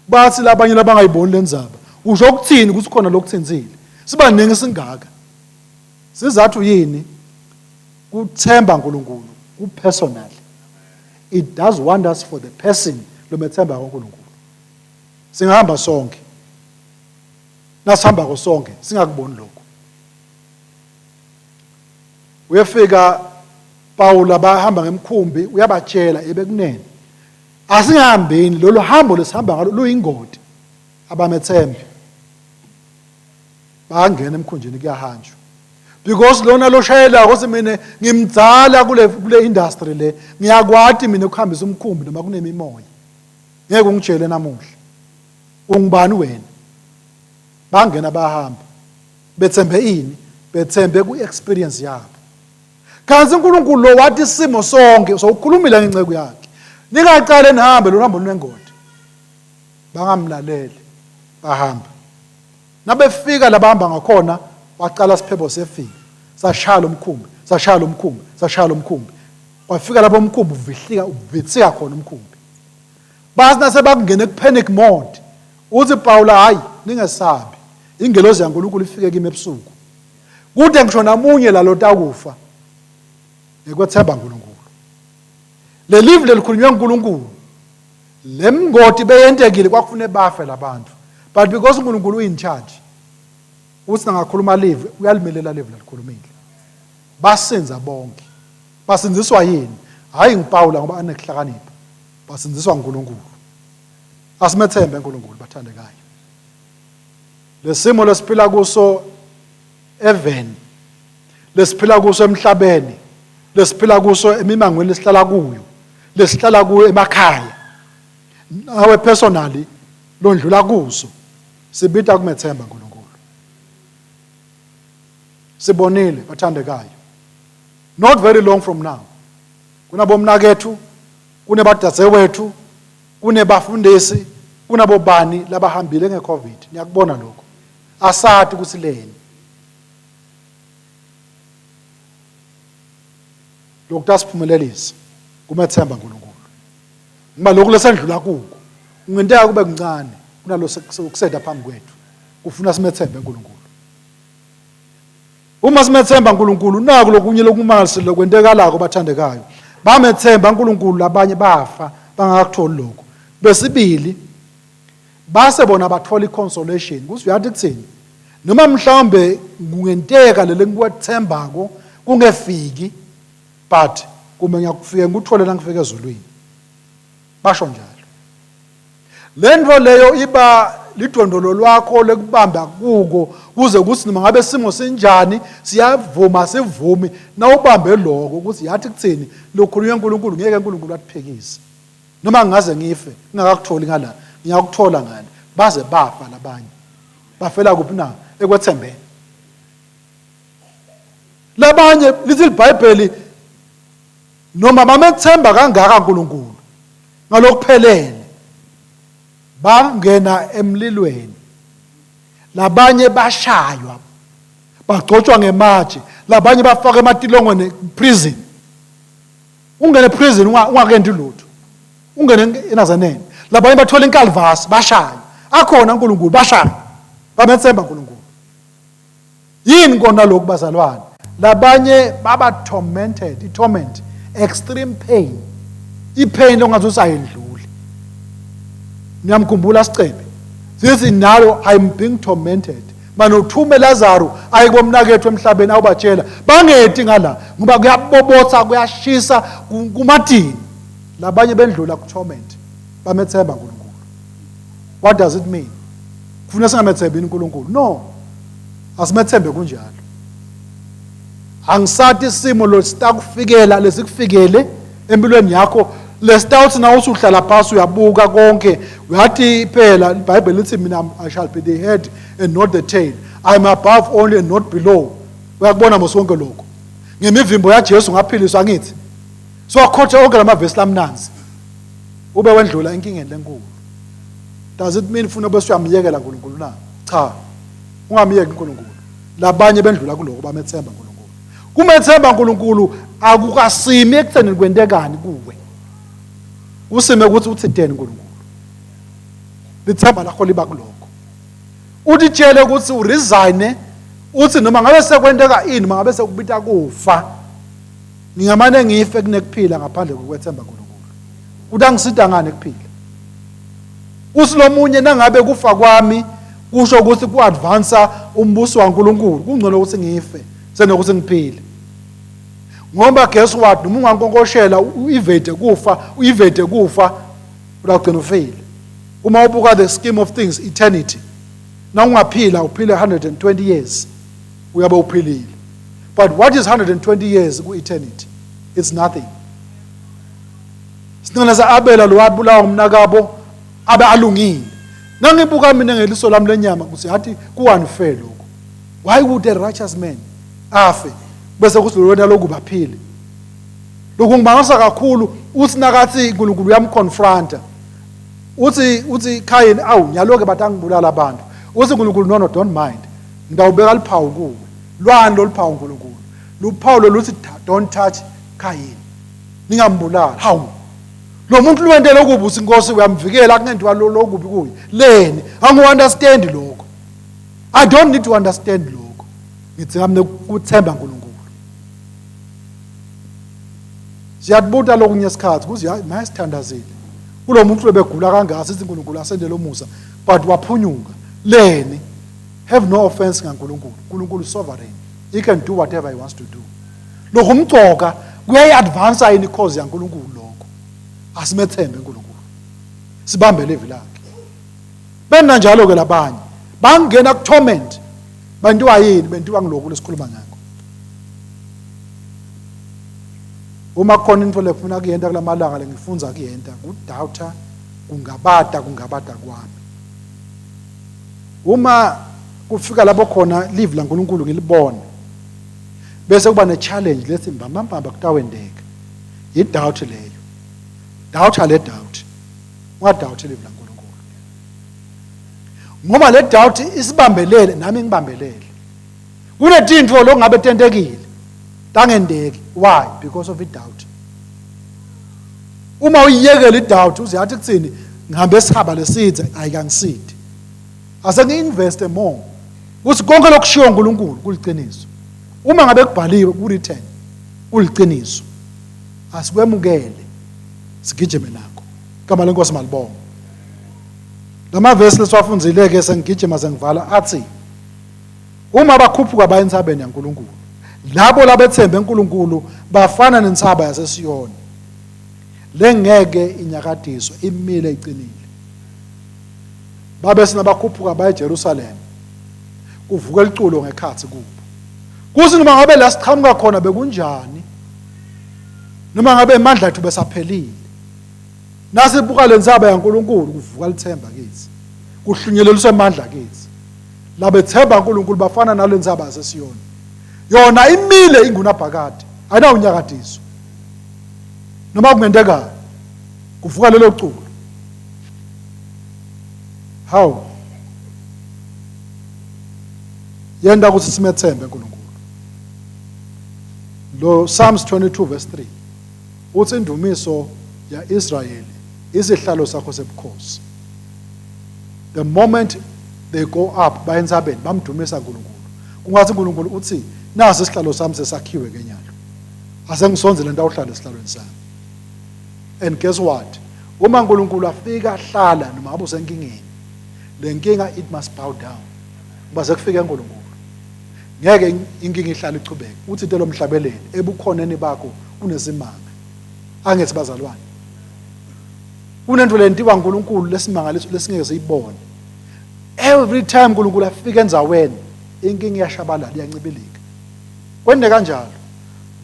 Bathi labanye labangayiboni lenzaba usho ukuthini ukuthi khona lokuthinzile. Sibaningi singaka. Sizathu yini? Kuthemba uNkulunkulu ku personal. It does wonders for the person lomethemba uNkulunkulu. Singahamba sonke. Nasihamba sonke singakuboni lokho. Uyefika Pawula bahamba ngemkhumbi uyabatshela ebekunene asingahambeni lolu hambo lesihamba ngalo luyingoti abamethembi bayangena emkhunjini kuyahanjwa because lona loshayelako uthi mina ngimdzala kule kule industry le ngiyakwati mina ukuhambisa umkhumbi noma kunemimoya ngeke ungitshele namuhla ungubani wena bangena bahamba Bethembe ini? Bethembe kwi-experience yabo. Kanti uNkulunkulu lo wathi isimo sonke sowukhulumile ngenceku yakhe. Ningaqale nihambe lo hambo lunengodi. Bangamlaleli bahamba. Nabefika labahamba ngakhona waqala siphepho sefika. Sashaya lomkhumbi, sashaya lomkhumbi, sashaya lomkhumbi. Kwafika lapho umkhumbi uvihlika uvithika khona umkhumbi. Bathi nasebakungena ku-panic mode uthi Pawula hayi ningesabi Ingelozi yaNkulunkulu ifike kimi ebusuku. Kude ngisho namunye lalo takufa ngekwethemba uNkulunkulu. Lelivi lelikhulunywe uNkulunkulu lemngodi beyentekile kwakufune bafe labantu. But because uNkulunkulu uin charge uthi nangakhuluma live uyalimelela live lalikhulumile. Basinza bonke. Basinziswa yini? Hayi ngiPawula ngoba anekuhlakanipha. Basinziswa uNkulunkulu. Asimethembe uNkulunkulu bathandekayo. Lesimo lesiphila kuso eveni, lesiphila kuso emhlabeni, lesiphila kuso emimangweni lesihlala kuyo, lesihlala kuyo emakhaya, nawe personally londlula kuso, sibita kumethemba uNkulunkulu. Sibonile bathandekayo. Not very long from now. Kunabomnakethu, kunebadadewethu, Kunebafundisi, kunabobani labahambile ngeCovid. Niyakubona lokho. Asati ukuthi leni. Lokhu tasiphumelelisa kumethemba uNkulunkulu. Ngoba lokhu lesendlula kuko kungenteka kube kuncane kunalo kuseda phambi kwethu. Kufuna simethembe uNkulunkulu. Uma simethemba uNkulunkulu naku lokunye lokumangalisile lokwentekalako bathandekayo. Bamethemba uNkulunkulu labanye bafa bangakakutholi lokho. Besibili base bona bathola iconsolation kuthi uyathi kuthini noma mhlawumbe kungenteka leli ngikwethembako kungefiki but kume ngiyakufika ngikuthole la ngifika ezulwini basho njalo Le nto leyo iba lidondolo lwakho lekubamba kuko kuze kuthi noma ngabe simo sinjani siyavuma sivumi nawubambe lokho ukuthi yathi kuthini lokhulunywa uNkulunkulu ngeke uNkulunkulu atiphikise noma ngingaze ngife ngingakakutholi ngala ngiyakuthola ngale baze bafa labanye bafela kuphi na ekwethembeni labanye lithi iBhayibheli noma bamethemba kangaka uNkulunkulu ngalokuphelele bangena emlilweni labanye bashaywa bagcotshwa ngematshe labanye bafaka ematilongweni prison. Ungene prison ungakendi lutho. Ungene enazaneni. Labanye bathola inkalvasi bashaya. Akhona uNkulunkulu bashaya. Bamethemba uNkulunkulu. Yini kona lokhu bazalwane? Labanye baba tormented, i-torment, extreme pain. I-pain ongathi usayendluli. Niyamkhumbula Sicebe? Sithi nalo I'm being tormented. Manje uthume Lazaro aye kubomnakethu emhlabeni awubatshela bangeti ngala ngoba kuyabobotha kuyashisa kumatini. Labanye bendlula ku torment. Bamethemba uNkulunkulu. What does it mean? Kufuna singamethembi uNkulunkulu. No. Asimethembe kunjalo. Angisathi isimo lesitakufikela lesikufikele empilweni yakho lesitawuthi na usuhlala phasi uyabuka konke uyathi phela iBhayibheli lithi mina I shall be the head and not the tail. I am above only and not below. Uyakubona mos konke lokho. Ngemivimbo yaJesu ngaphiliswa angithi. So akhothe onke lamavesi lamnanzi. Ube wendlula enkingeni lenkulu. Does it mean funa bese uyamyekela uNkulunkulu na? Cha. Ungamyeki uNkulunkulu. Labanye bendlula kuloko bamethemba uNkulunkulu. Kumethemba uNkulunkulu akukasimi ekutheni kwentekani kuwe. Usime ukuthi uthideni uNkulunkulu. Lithemba lakho liba kuloko. Utitshele ukuthi uresign uthi noma ngabe sekwenteka ini noma ngabe sekubita kufa ngingamane ngife kunekuphila ngaphandle kokwethemba uNkulunkulu. Uthi angisida ngani kuphila? Uthi lomunye nangabe kufa kwami kusho ukuthi ku-advansa umbuso waNkulunkulu kungcono ukuthi ngife senokuthi ngiphile. Ngoba guess what noma ungankonkoshela u-evade kufa u-evade kufa uyagcina ufile. Uma ubuka the scheme of things eternity na ungaphila uphile 120 years uyabe uphilile. But what is 120 years ku-eternity? It's nothing. Sinqena sa-Abela lo wabulawa ngumnakabo abe alungile. Nangibuka mina ngeliso lami lenyama kuthi hathi ku-unfair lokho. Why would a righteous man afe bese kuthi lo wena lokuba aphile? Lokhu ngibangisa kakhulu uthi nakathi uNkulunkulu uyamconfronta. Uthi uthi Cain awu nyalo-ke bathi angibulala abantu. Uthi uNkulunkulu no no don't mind. Ngitawubeka luphawu kuwe. Lwani lolu phawu uNkulunkulu? Luphawu loluthi don't touch Cain. Ningambulali. Hawu. Lo muntu lwentele okubi uthi inkosi uyamvikela akungenziwa lokubi kuye. Leni? Angu understand lokho. I don't need to understand lokho. Ngidzinga mina ukuthemba uNkulunkulu. Siyakubuta lokunye isikhathi kuze maye sithandazile. Kulo muntu ebegula kangaka sithi uNkulunkulu asendele umusa but waphunyuka. Leni? Have no offense ngaNkulunkulu. uNkulunkulu sovereign. He can do whatever he wants to do. Lokhu umcoka kuyayi-advansa yini i-cause yaNkulunkulu lokho. Asimethembe uNkulunkulu. Sibambe livi lakhe. Bena njalo ke labanye bangena ku-torment bantiwa yini bentiwa ngilokhu lesikhuluma ngakho. Uma kukhona into lefuna kuyenta kulamalanga lengifunza kuyenta kudoubter kungabata kungabata kwami. Uma kufika lapho khona live laNkulunkulu ngilibone bese kuba ne-challenge lethi mbambambamba kutawendeka yi-doubt leyo doubt ale doubt ungadoubt live laNkulunkulu ngoba le doubt isibambelele nami ngibambelele kunetintfo lokungabe tentekile tangendeki why because of i-doubt uma uyiyekela i-doubt uze yathi kuthini ngihambe esihaba lesidze ayikangisidi ase ngi-investe more ukuthi konke lokushiwo uNkulunkulu kuliciniso uma ngabe kubhaliwe ku-written kuliciniso asikwemukele sigijime nakho igama lenkosi malibonga lamavesi lesiwafundzile-ke sengigijima sengivala athi uma bakhuphuka baya entsabeni yaNkulunkulu labo labethembe uNkulunkulu bafana nentsaba yaseSiyoni lengeke inyakadiswe imile iqinile babe sinabakhuphuka baye eJerusalem kuvuka liculo ngekhathi kubo kuthi noma ngabe la siqhamuka khona bekunjani noma ngabe amandla ethu besaphelile nasibuka le ntsaba yaNkulunkulu kuvuka lithemba kithi kuhlunyeleliswa amandla kithi labethemba uNkulunkulu bafana nale ntsaba yaseSiyoni yona imile ingunaphakade ayinawunyakadiswa noma kungenteka kuvuka lelo culo hawu yenda ukuthi simethembe uNkulunkulu lo Psalms 22 verse 3. Uthi indumiso ya-Israyeli isihlalo sakho sebukhosi. The moment they go up baye entsabeni bamdumisa uNkulunkulu. Kungathi uNkulunkulu uthi nasi isihlalo sami sesakhiwe ke nyalo. Asengisonzele ngitawuhlala esihlalweni sami. And guess what? Uma uNkulunkulu afika ahlala noma ngabe usenkingeni, le nkinga it must bow down. Ngoba sekufike uNkulunkulu. Ngeke inkinga ihlale ichubeke. Uthi into lomhlabeleli ebukhoneni bakho kunesimanga. Angithi bazalwane. Kunento lentiwa uNkulunkulu lesimangaliso lesingeke siyibone. Every time uNkulunkulu afika endzaweni, inkinga iyashabalala, iyancibilika. Kwende kanjalo.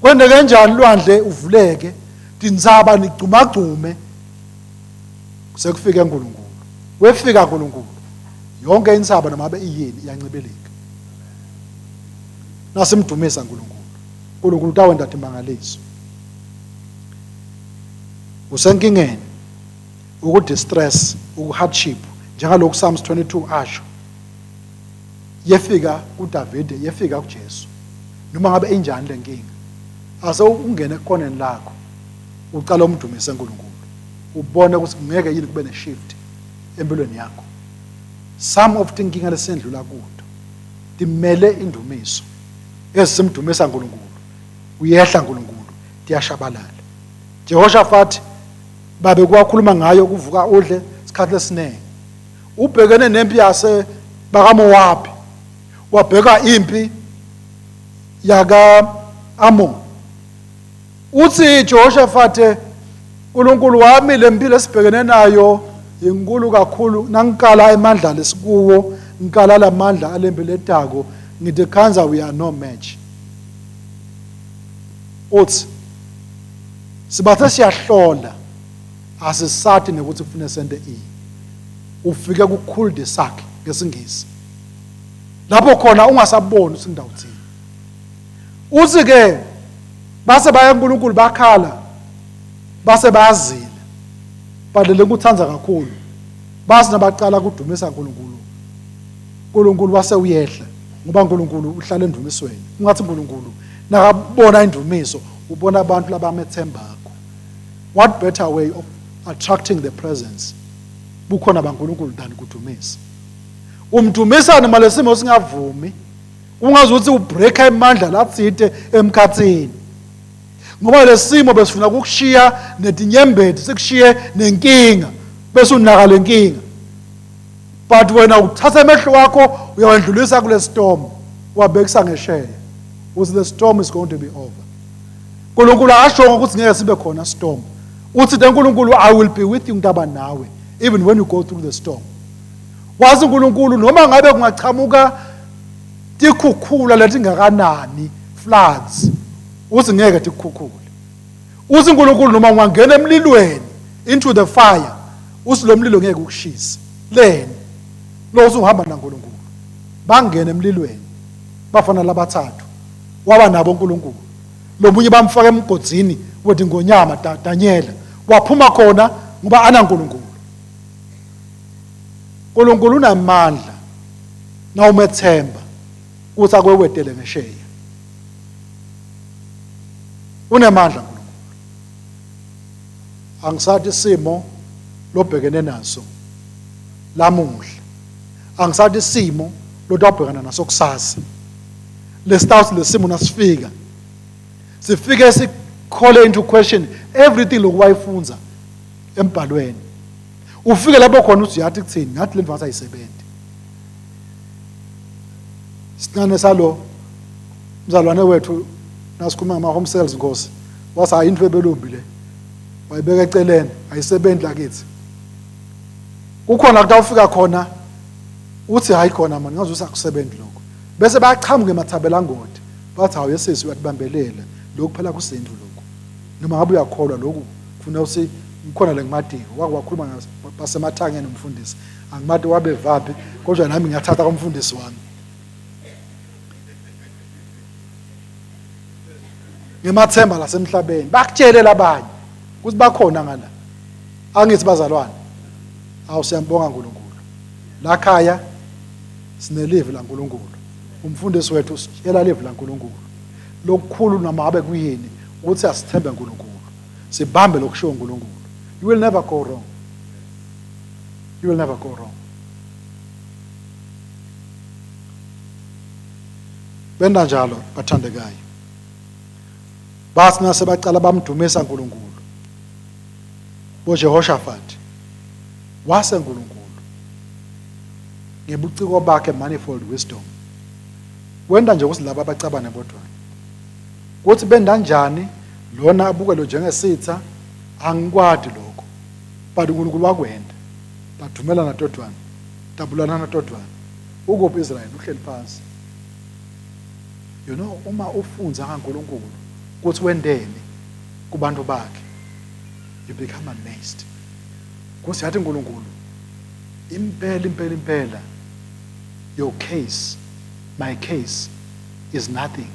Kwende kanjani lwandle uvuleke, tintsaba nigcumagcume. Sekufike uNkulunkulu. Wefika uNkulunkulu. Yonke insaba noma abe iyini iyancibilika. Nasimdumisa uNkulunkulu. uNkulunkulu utawenta timangaliso. Usenkingeni, uku-distress, uku-hardship, njengalokhu Psalms 22 asho. Yefika kuDavide, yefika kuJesu. Noma ngabe injani le nkinga, ase ungene ekoneni lakho, ucala umdumise uNkulunkulu. Ubone ukuthi ngeke yini kube ne-shift empilweni yakho. Some of tinkinga lesendlula kuto timele indumiso. Ezisimdumisa uNkulunkulu, uyehla uNkulunkulu, tiyashabalala. Jehoshaphat babe kwakhuluma ngayo kuvuka udle isikhathi esiningi. Ubhekene nempi yase bakaMowabi. Wabheka impi yaka Amon. Uthi Jehoshaphat uNkulunkulu wami lempilo esibhekene nayo inkulu kakhulu nangikala emandla lesikuwo ngikala lamandla alempilo etako ngithi khanza we are no match. Uthi sibathe siyahlola asisathi nekuthi kufune sente ini. Ufike ku cul de sac ngesingisi. Lapho khona ungasaboni ukuthi indawo thini. Uthi ke base baya kuNkulunkulu bakhala base bayazila. Badlele ukuthanda kakhulu. Base nabaqala kudumisa uNkulunkulu. uNkulunkulu wase uyehla ngoba uNkulunkulu uhlala endumisweni. Ungathi uNkulunkulu nakabona indumiso ubona abantu labamethembakho. What better way of attracting the presence bukhona baNkulunkulu than kudumisa. Umdumisa noma lesimo singavumi ungazuthi ubreaka imandla latsite emkhathini. Ngoba lesimo besifuna ukukushiya netinyembeti sikushiye nenkinga bese unaka lenkinga. But wena uthatha amehlo wakho uyawendlulisa kule storm wabekisa ngesheya. Uthi the storm is going to be over. uNkulunkulu akashongo ukuthi ngeke sibe khona storm. Uthi the uNkulunkulu I will be with you ngitaba nawe even when you go through the storm. Wazi uNkulunkulu noma ngabe kungachamuka tikhukhula letingakanani floods uthi ngeke tikhukhule. Uthi uNkulunkulu noma ungangena emlilweni into the fire uthi lo mlilo ngeke ukushise. Leni lo usuhamba naNkulunkulu. Bangena emlilweni bafana labathathu waba nabo uNkulunkulu. Lomunye bamfaka emgodzini wetingonyama Daniela waphuma khona ngoba anaNkulunkulu. uNkulunkulu unamandla nawumethemba ukuthi akwewetele ngesheya. Unemandla uNkulunkulu. Angisathi isimo lobhekene naso lamuhla. Angisathi isimo lotawubhekana naso kusasa. Lesitawuthi lesimo nasifika sifike sikhole into question everything lokuwayifunza embhalweni. Ufike lapho khona uthi yathi kuthini ngathi le mvasa ayisebenzi. Sincane salo mzalwane wethu nasikhuluma ngama home cells Nkosi wathi hayi into ebelumbi le wayibeka eceleni ayisebenzi lakithi. Kukhona kutawufika khona uthi hayi khona mani ngaze usakusebenzi lokho. Bese bayachamuka emathabelangodi bathi hawu yesisi uyatibambelela lokhu phela kusintu lokhu. Noma ngabe uyakholwa lokhu kufuna usi ngikhona le ngimadiko wake wakhuluma basemathangeni umfundisi angimati wabevaphi kodwa nami ngiyathatha kumfundisi wami. Ngemathemba lasemhlabeni bakutshele labanye ukuthi bakhona ngala. Angithi bazalwane awu siyambonga uNkulunkulu. La khaya sinelivi laNkulunkulu. Umfundisi wethu usitshela livi laNkulunkulu. Lokukhulu noma ngabe kuyini ukuthi asithembe uNkulunkulu. Sibambe lokushiwo uNkulunkulu. You will never go wrong. You will never go wrong. Benda njalo bathandekayo. Bathi nasebaqala bamdumisa uNkulunkulu. BoJehoshaphat wase uNkulunkulu ngebuciko bakhe manifold wisdom wenda nje ukuthi laba bacabane bodwana kuthi benda njani lona abukelwe njengesitha angikwadi lokho but uNkulunkulu wakwenda badumelana todwana tabulanana todwana ukuphi Israel uhleli phansi. You know uma ufunza ngaNkulunkulu ukuthi wendeni kubantu bakhe you become amazed kuthi yathi uNkulunkulu impela impela impela your case my case is nothing.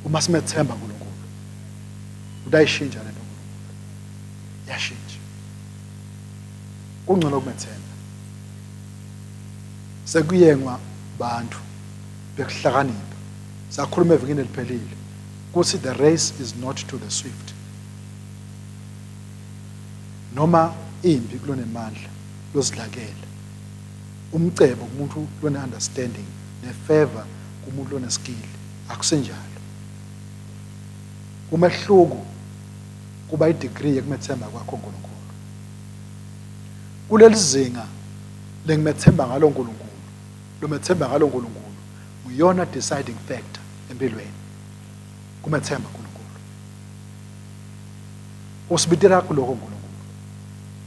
Uma simethemba uNkulunkulu utayishintsha lento uNkulunkulu yashintsha. Kungcono ukumethemba. Sekuyengwa bantu bekuhlakanipha. Sakhuluma evikini eliphelile ukuthi the race is not to the swift. Noma impi kulonemandla lozidlakela. Umcebo kumuntu lone understanding ne favor kumuntu lone skill akusenjalo. Umehluko kuba i-degree yekumethemba kwakho uNkulunkulu. Kuleli zinga lengimethemba ngalo uNkulunkulu, lomethemba ngalo uNkulunkulu nguyona deciding factor empilweni. Kumethemba uNkulunkulu. Usibitela kuloko uNkulunkulu.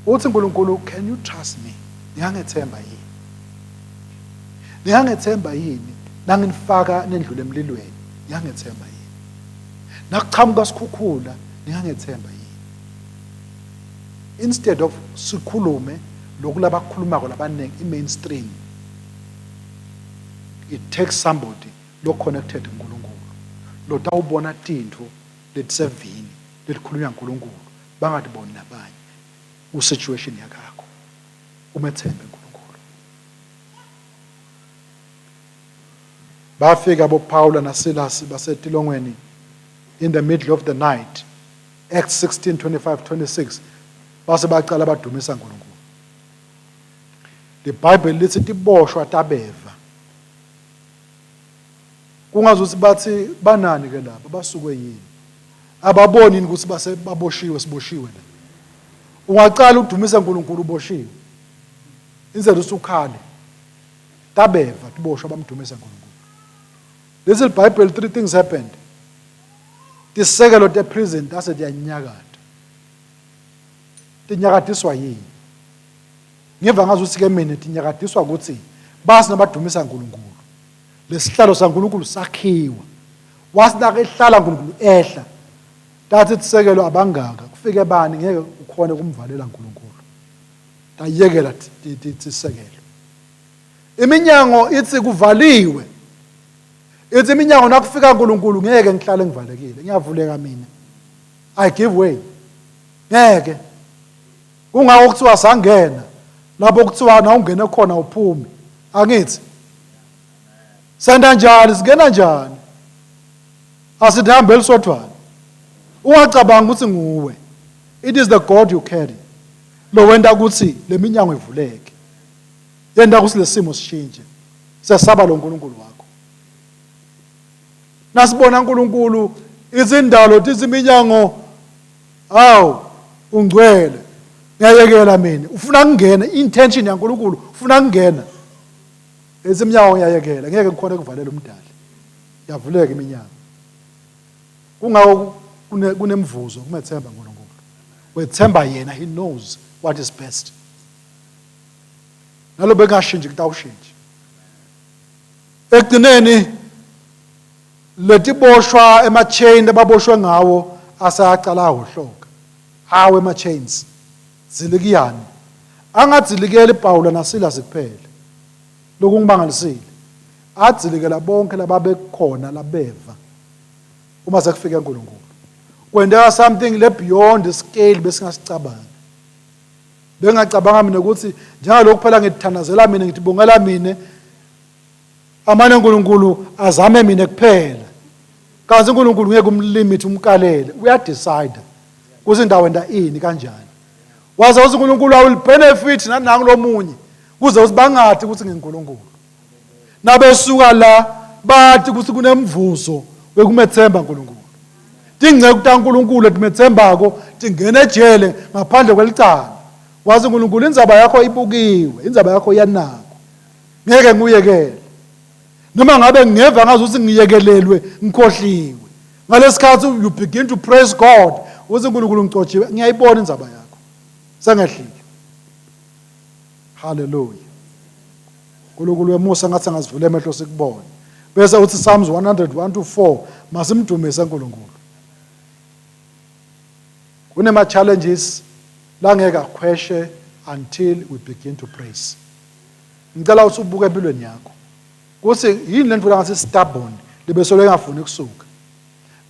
Uthi uNkulunkulu, can you trust me? Ningangethemba yini? Ningangethemba yini nanginifaka nendlule emlilweni? Ningangethemba yini? Nakuqhamuka sikhukhula, ningangethemba yini? Instead of sikhulume lokhu labakukhulumako labaningi i-mainstream, it takes somebody lo connected kuNkulunkulu lotawubona tintfo letisevini letikhulunywa nguNkulunkulu bangatiboni labanye ku-situation yakakho. Umethembe uNkulunkulu. Bafika boPawula naSilas basetilongweni in the middle of the night, Acts 16, 25, 26, base bacala badumisa uNkulunkulu. LiBhayibheli lithi tiboshwa tabeva. Kungazuthi bathi banani ke laba basukwe yini? Ababoni yini ukuthi base baboshiwe siboshiwe la. Ungacala udumisa uNkulunkulu uboshiwe. Instead usukhale. Tabeva tiboshwa bamdumisa uNkulunkulu. Lesi liBhayibheli three things happened. Tisekelo te-prison tase tiyanyakata. Tinyakatiswa yini? Ngiva ngazuthi ke mina tinyakatiswa ukuthi basi nabadumisa uNkulunkulu. Lesihlalo saNkulunkulu sakhiwa. Wathi nakehlala uNkulunkulu ehla. Tathi tisekelo abangaka kufike bani ngeke ukhone kumvalela uNkulunkulu. Tayekela tisekelo. Iminyango ithi kuvaliwe. Ithi iminyango nakufika uNkulunkulu ngeke ngihlale ngivalekile. Ngiyavuleka mina. I give way. Ngeke. Kungakho kuthiwa sangena lapho kuthiwa na ungene khona uphume. Angithi. Senda njani singena njani? Asithi hambeli sodwana. Ungacabanga ukuthi nguwe. It is the God you carry. Lo wenta ukuthi leminyango ivuleke. Yenta ukuthi lesimo sishintshe. Siyasaba lo nkulunkulu wakho. Nasibona uNkulunkulu izindalo tiziminyango awu ungcwele ngiyayekela mina ufuna kungena intention yaNkulunkulu ufuna kungena eziminyango ngiyayekela ngeke ngikhona ukuvalela umdali yavuleka iminyango kungako kunemvuzo kumethemba uNkulunkulu wethemba yena he knows what is best nalo bekungashintshi kutawushintsha ekugcineni letiboshwa ema-chain ababoshwe ngawo asayacala ahohloka awe ema-chains zilikiyani angadzilikeli Pawula naSilas kuphela lokungibangalisile adzilikela bonke lababekhona labeva uma sekufika uNkulunkulu kwenteka something le beyond scale besingasicabanga Bengingacabanga mina ukuthi njengalokhu phela ngithandazela mina ngithibongela mina amane uNkulunkulu azame mina kuphela. Kanti uNkulunkulu ngeke umlimit umkalele, uyadecide kuthi indawo wenda ini kanjani. Waze uthi uNkulunkulu I will benefit nanangu lomunye kuze uthi bangathi ukuthi nginguNkulunkulu. Nabesuka la bathi ukuthi kunemvuzo wekumethemba uNkulunkulu. Tingceku taNkulunkulu etimethembako tingena ejele ngaphandle kwelicala. Wazi uNkulunkulu indzaba yakho ibukiwe, indzaba yakho iyanakwa. Ngeke ngiyekele. Noma ngabe ngingeva ngazi ukuthi ngiyekelelwe ngikhohliwe. Ngalesikhathi you begin to praise God, uthi uNkulunkulu ngigcotshiwe, ngiyayibona indzaba yakho. Sengehlile. Hallelujah. uNkulunkulu wemusa ngathi angazivula emehlo sikubone. Bese uthi Psalms 101 to 4 masimdumise uNkulunkulu. Kunema challenges langeke akhweshe until we begin to praise. Ngicela ukuthi ubuke empilweni yakho. Kuthi yini lento la ngathi stubborn libesolo engafuni kusuka.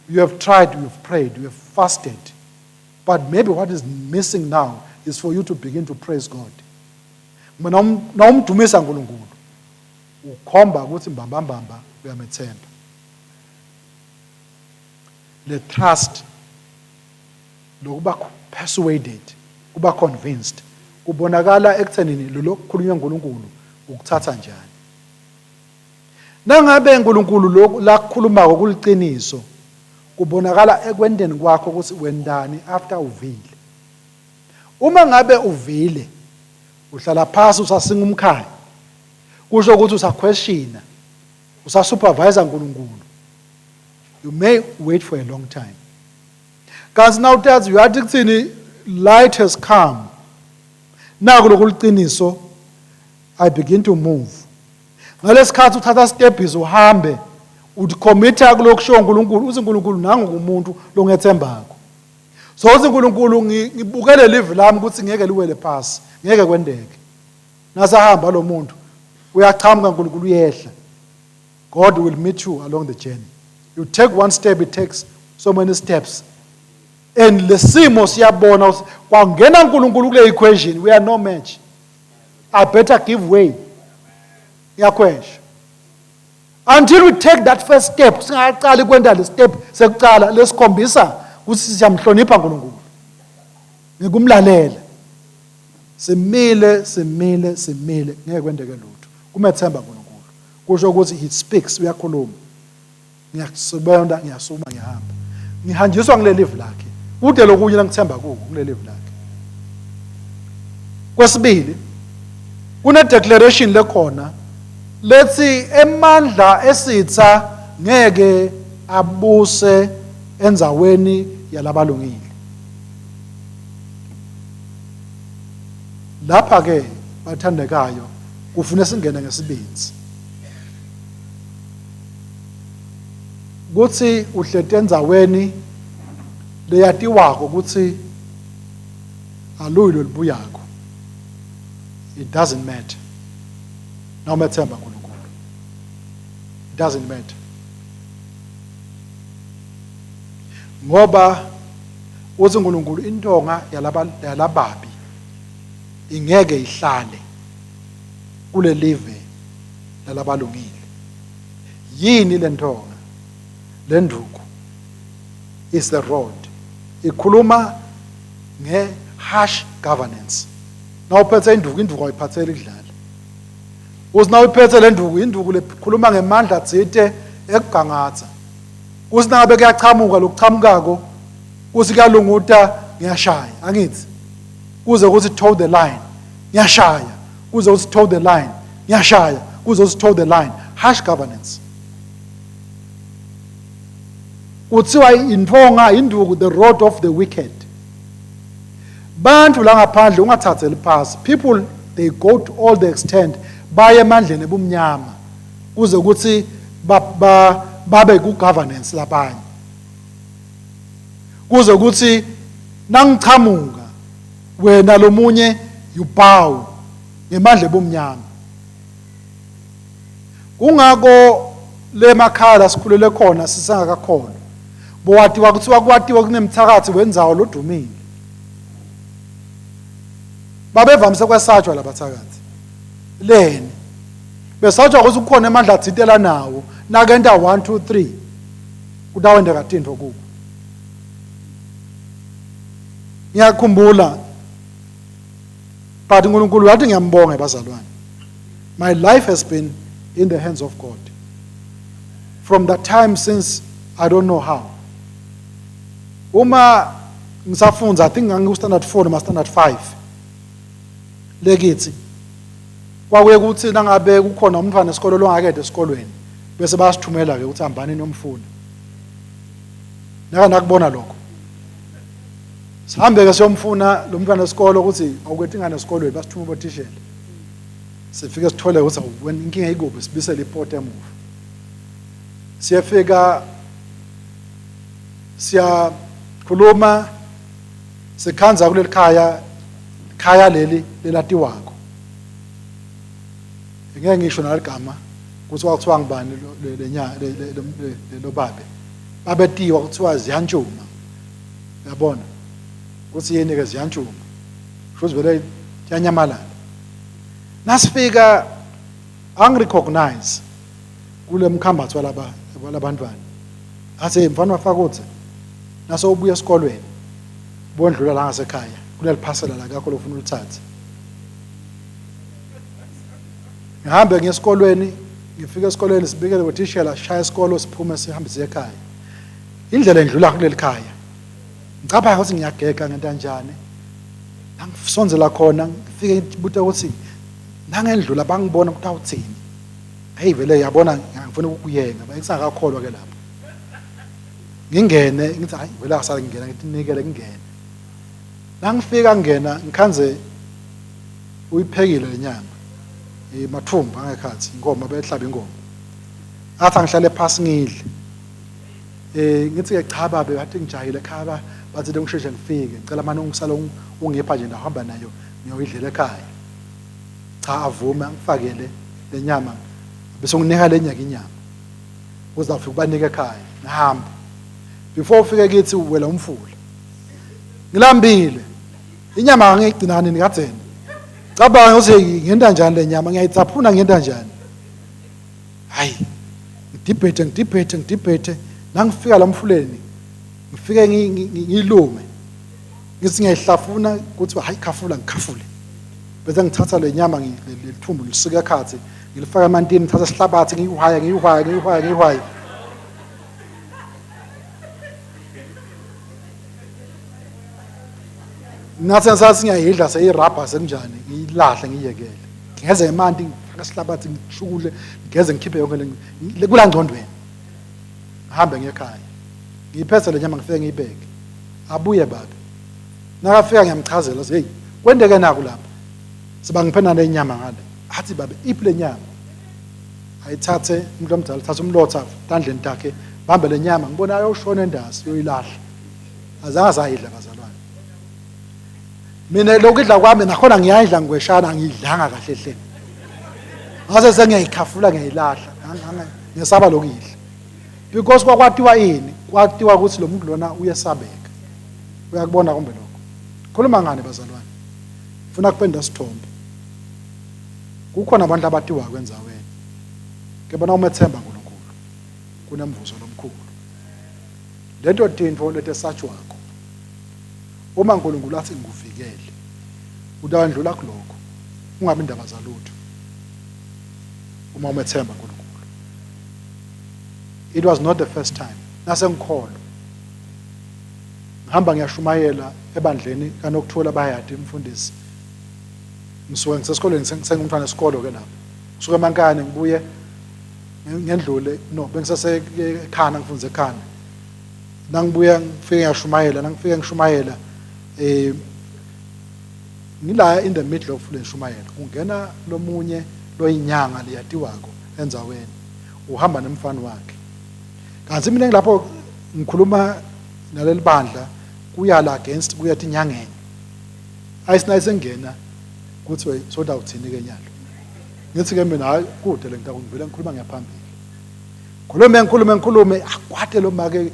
You have tried, you have prayed, you have fasted. But maybe what is missing now is for you to begin to praise God. Mina nawumdumisa uNkulunkulu ukhomba ukuthi mbamba mbamba uyamethemba. Le trust lokuba persuaded, kuba convinced kubonakala ekuthenini lolo kukhulunywa uNkulunkulu ukuthatha njani. Nangabe uNkulunkulu lokhu lakukhulumako kuliciniso kubonakala ekwenteni kwakho ukuthi wendani after uvile. Uma ngabe uvile uhlala phasi usasinga umkhaya kusho ukuthi usaquestiona usasupervisa uNkulunkulu you may wait for a long time kanti nawutathi uyathi kuthini light has come naku lokuliqiniso i begin to move ngalesikhathi uthatha stepis uhambe uthi committa kulokusho uNkulunkulu uthi uNkulunkulu nangu umuntu longethembako so uthi uNkulunkulu ngibukele live lami ukuthi ngeke liwele phasi ngeke kwendeke nasahamba lo muntu uyachamuka uNkulunkulu uyehla God will meet you along the journey you take one step it takes so many steps and lesimo siyabona ukuthi kwangena uNkulunkulu kule equation we are no match i better give way ngiyakhwesha until we take that first step singaqali kwenta le step sekucala lesikhombisa ukuthi siyamhlonipha uNkulunkulu ngikumlalela simile simile simile ngeke kwendeke lutho kumethemba uNkulunkulu kusho ukuthi he speaks uyakhuluma ngiyasibona ngiyasukuma ngiyahamba ngihanjiswa ngileli live lakhe kude lokunye langithemba kuko kuleli live lakhe kwesibili kune declaration lekhona lethi emandla esitha ngeke abuse endzaweni yalabalungile lapha ke bathandekayo kufuna singene ngesibindzi kuthi uhlete endzaweni leyatiwako ukuthi aluyi lolubuyako it doesn't matter noma ethemba uNkulunkulu it doesn't matter ngoba uthi uNkulunkulu intonga yalaba yalababi ingeke ihlale kulelive lalabalungile yini lentonga lenduku is the rod ikhuluma nge harsh governance nawuphethe induku induku ayiphatheli kudlala uthi nawuyiphethe le nduku induku lekhuluma ngemandla tsite ekugangatha kuthi nangabe kuyachamuka lokuchamukako kuthi kuyalunguta ngiyashaya angithi kuze kuthi toe the line ngiyashaya kuze kuthi toe the line ngiyashaya kuze kuthi toe the line harsh governance kuthiwa intonga induku the road of the wicked bantu la ngaphandle ungathatheli phasi people they go to all the extent baye emandleni ebumnyama kuze ukuthi babe ku governance labanye kuze ukuthi nangichamuka wena lomunye you bow ngemandla ebumnyama kungako lemakhaya la sikhulele khona sisengakakholwa bowatiwa kuthiwa kwatiwa kunemthakathi wendzawo lodumile babevamise kwesatshwa labathakathi leni besatshwa ukuthi kukhona emandla athintela nawo nakenta 1 2 3 Kutawenteka tintfo kuwe. Ngiyakhumbula but uNkulunkulu yathi ngiyambonga bazalwane. My life has been in the hands of God. From that time since I don't know how. Uma ngisafundza I think ngangiku standard 4 noma standard 5 lekithi kwakuye kuthi nangabe kukhona umntwana esikolo longakede esikolweni bese bayasithumela ke ukuthi hambani niyomfuna. Naka nakubona lokho. Sihambe ke siyomfuna lo mntwana esikolo ukuthi awukwethi ingane esikolweni basithume bothishela. Sifike sithole ukuthi wena inkinga ikuphi sibisele ipoti emuva. Siyafika siyakhuluma sikhanza kuleli khaya khaya leli lelatiwako. Ngeke ngisho naligama ukuthi kwakuthiwa ngubani lo babe. Babetiwa kuthiwa ziyantshuma. Uyabona ukuthi yini ke ziyantshuma. Futhi vele kuyanyamalala. Nasifika angirecognize kule mkhambathi walaba walabantwana. Athi mfana wafakuthe naso ubuya esikolweni bondlula la ngasekhaya kuleliphasela la kakho lofuna ulithathe. Ngihambe ngiye esikolweni ngifike esikolweni sibikele kuthishela shaya isikolo siphume sihambe siye ekhaya. Indlela endlula kuleli khaya. Ngicabanga ukuthi ngiyagega ngento kanjani. Ngangisondzela khona ngifike ngibute ukuthi nangendlula bangibona ukuthi awuthini. Hey vele yabona ngifuna ukukuyenga bayisakakholwa ke lapho. Ngingene ngithi hayi vele asale ngingena ngithi nikele ngingene. Nangifika ngena ngikhanze uyiphekile lenyama. Imathumbu angekhathi inkomo abehlaba inkomo. Athi angihlale phasi ngidle. Eh ngithi ke cha babe bathi ngijahile ekhaya bathi ngisheshe ngifike ngicela manje ungisale ungipha nje ndahamba nayo ngiyoyidlela ekhaya. Cha avume angifakele lenyama bese unginika lenye inyama. Uzawufika ubanike ekhaya ngihamba. Before ufike kithi uwela umfula. Ngilambile. Inyama angiyigcina nini kadzeni. Cabanga ukuthi ngiyenta njani le nyama ngiyayitsaphuna ngiyenta njani. Hayi ngidibhethe ngidibhethe ngidibhethe nangifika la mfuleni ngifike ngiyilume ngithi ngiyayihlafuna kuthiwa hayi khafula ngikhafule bese ngithatha le nyama lelithumbu ngilisika ekhathi ngilifaka emantini ngithatha isihlabathi ngiyihwaya ngiyihwaya ngiyihwaya ngiyihwaya ngathi ngisathi ngiyayidla seyirabha sekunjani ngiyilahle ngiyekele ngeze emanti ngifaka isihlabathi ngishukule ngigeze ngikhiphe yonke le kula ngcondweni ngihambe ngiye ekhaya ngiyiphethe le nyama ngifike ngiyibeke abuye babe nakafika ngiyamchazela hey kwenteke naku lapha siba ngiphe nale nyama ngale athi babe iphi le nyama ayithathe umuntu omdala thatha umlotha tandleni takhe bambe le nyama ngibona ayoshona endasi yoyilahla azange sayidla bazalwane mina lokudla kwami nakhona ngiyayidla ngweshana angiyidlanga kahle hle ngase sengiyayikhafula ngiyayilahla ngesaba lokuyidla because kwakwatiwa ini kwatiwa ukuthi lo muntu lona uyesabeka uyakubona kumbe lokho khuluma ngani bazalwane funa kupenda sithombe kukhona abantu abatiwa kwenzaweni ke bona umethemba uNkulunkulu kunemvuzo lomkhulu lento tintfo letesatshwako uma uNkulunkulu athi ngikuvikele utawendlula kulokho ungabi indaba zalutho uma umethemba uNkulunkulu. It was not the first time nasengikholwa ngihamba ngiyashumayela ebandleni kaNokuthola bayadi umfundisi ngisuke ngisesikoleni sengumntwana esikolo ke lapho ngisuke emankane ngibuye ngendlule no bengisasekhana ngifunze ekhana nangibuya ngifike ngiyashumayela nangifike ngishumayela eh ngila in the middle of le nshumayelo kungena lomunye loyinyanga leyatiwako endzaweni uhamba nemfana wakhe kanti mina ngilapho ngikhuluma naleli bandla kuyala against kuya tinyangeni ayisina isengena kuthi soda uthini ke nyalo ngithi ke mina hayi kude le ngitaka ngivele ngikhuluma ngiyaphambili khulume ngikhulume ngikhulume akwate lo make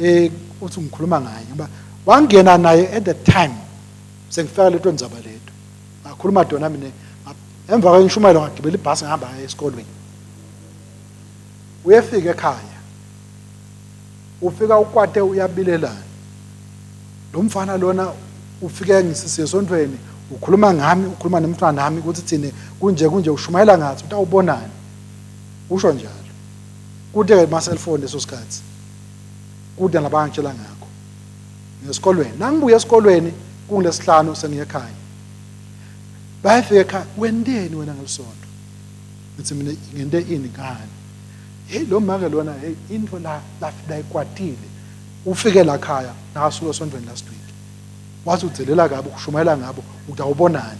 eh uthi ngikhuluma ngaye ngoba wangena naye at the time sengifika leto ndzaba leto ngakhuluma dona mina emva kwenishumayelo ngagibela ibhasi ngihamba esikolweni uyefika ekhaya. Ufika ukwate uyabilelana. Lo mfana lona ufike ngisesontweni ukhuluma ngami, ukhuluma nemntwana nami ukuthi thine kunje kunje, ushumayela ngathi utawubonani. Usho njalo. Kude ke ma cellphone leso sikhathi. Kude nabangitshela ngakho. Ngesikolweni. Nangibuya esikolweni kungilesihlanu sengiye ekhaya. Bayafika ekhaya, wenteni wena ngelisonto? Ngithi mina ngente ini ngani? Hey, lo make lona, hey, into la layikwatile. Ufike la khaya nakasuka esontweni last week. Wathi udzelela kabi, ukushumayela ngabo, utawubonani?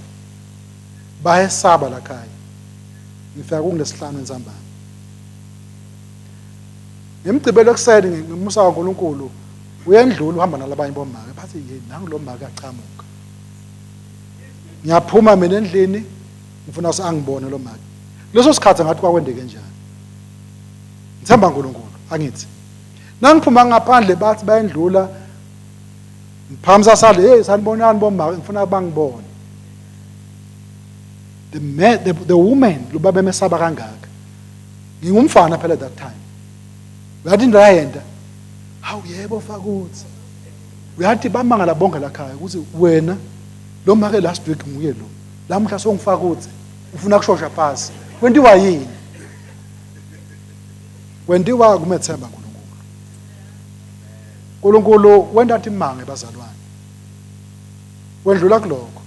Bayesaba la khaya. Ngifika kungilesihlanu entsambama. Ngemgcibelo ekuseni ngemusa kaNkulunkulu uyendlula uhamba nalabanye bomake, bathi hey, nangu lo make achamuka. Ngiyaphuma mina endlini, ngifuna ukuthi angibone lo make. Leso sikhathi ngathi kwakwendeke njani? Ngithemba uNkulunkulu, angithi. Nangiphuma ngaphandle bathi bayendlula, ngiphakamisa sale, hey, sanibonani bomake, ngifuna bangibone. The man, the woman lo babemesaba kangaka. Ngingumfana phela that time. Uyathi into yayenda. Hawu yebo Fakudze. Uyathi bamangala bonke la khaya ukuthi wena lo make last week nguye lo. Lamuhla songifakudze ufuna kushosha phasi. Kwentiwa yini? Kwentiwa kumethemba uNkulunkulu. uNkulunkulu wenta timange bazalwane. Wendlula kuloko.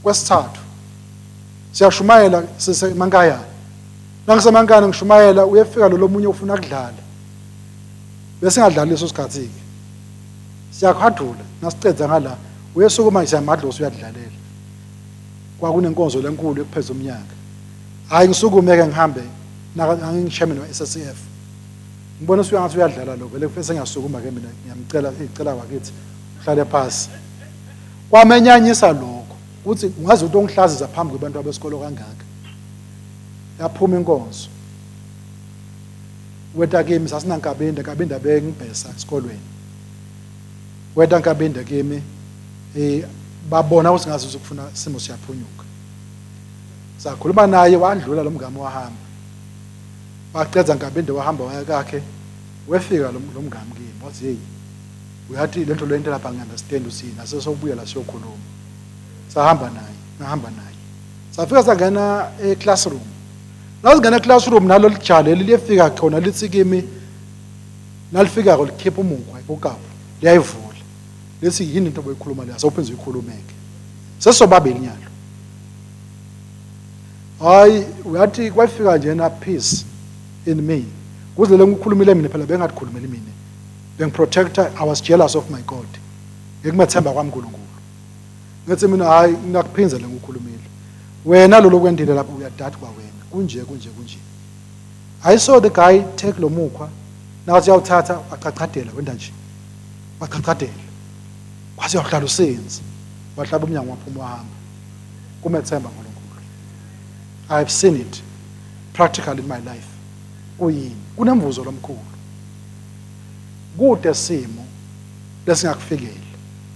Kwesithathu siyashumayela sisemankayana. Nangisemankayana ngishumayela uyefika lo lomunye ufuna kudlala. Bese ngadlali leso sikhathi ke. Siyakhwadula nasicedza ngala uyesukuma siyamadlosi uyadlalela. Kwakunenkonzo lenkulu ekupheza umnyaka. Hayi ngisukume ke ngihambe ngangingi-chairman we-SSF. Ngibona usuya ngathi uyadlala lo vele bese ngiyasukuma ke mina ngiyamcela icela wakithi uhlale phasi. Kwamenyanyisa lokho ukuthi ungaze uthi ongihlazisa phambi kwabantu abesikolo kangaka. Yaphuma inkonzo. Weta kimi sasinankabinde, Nkabinde abengibhesa esikolweni. Weta Nkabinde kimi, babona ukuthi ngazi ukufuna isimo siyaphunyuka. Sakhuluma naye wandlula lo mngami wahamba. Waqedza Nkabinde wahamba waya kakhe, wefika lo mngami kimi wathi hey, uyathi lento lento lapha ngi-understand usini asesobuya la siyokhuluma. Sahamba naye, ngahamba naye. Safika sangena e-classroom. Nasingena e-classroom nalo lijala leli liyefika khona lithi kimi nalifikako likhipha umukhwa ukapu liyayivula. Lithi yini into obuyikhuluma leyo sewuphinze uyikhulumeke. Sesobabili nyalo. Hayi uyathi kwafika nje na peace in me. Kuze le ngikukhulumile mina phela bengathi mina. Bengiprotector, I was jealous of my God. Ngikumethemba kwami uNkulunkulu. Ngithi mina hayi ngakuphinza le ngikukhulumile. Wena lo lokwendile lapho uyadada kwa wena. Kunje kunje kunje. I saw the guy take lo mukhwa nathi uyawuthatha wachachadela wenda nje. Wachachadela. Waze uyahlala usenzi. Wahlaba umnyango waphuma wahamba. Kumethemba uNkulunkulu. I have seen it practically in my life. Kuyini? Kunemvuzo lomkhulu. Kude simo lesingakufikeli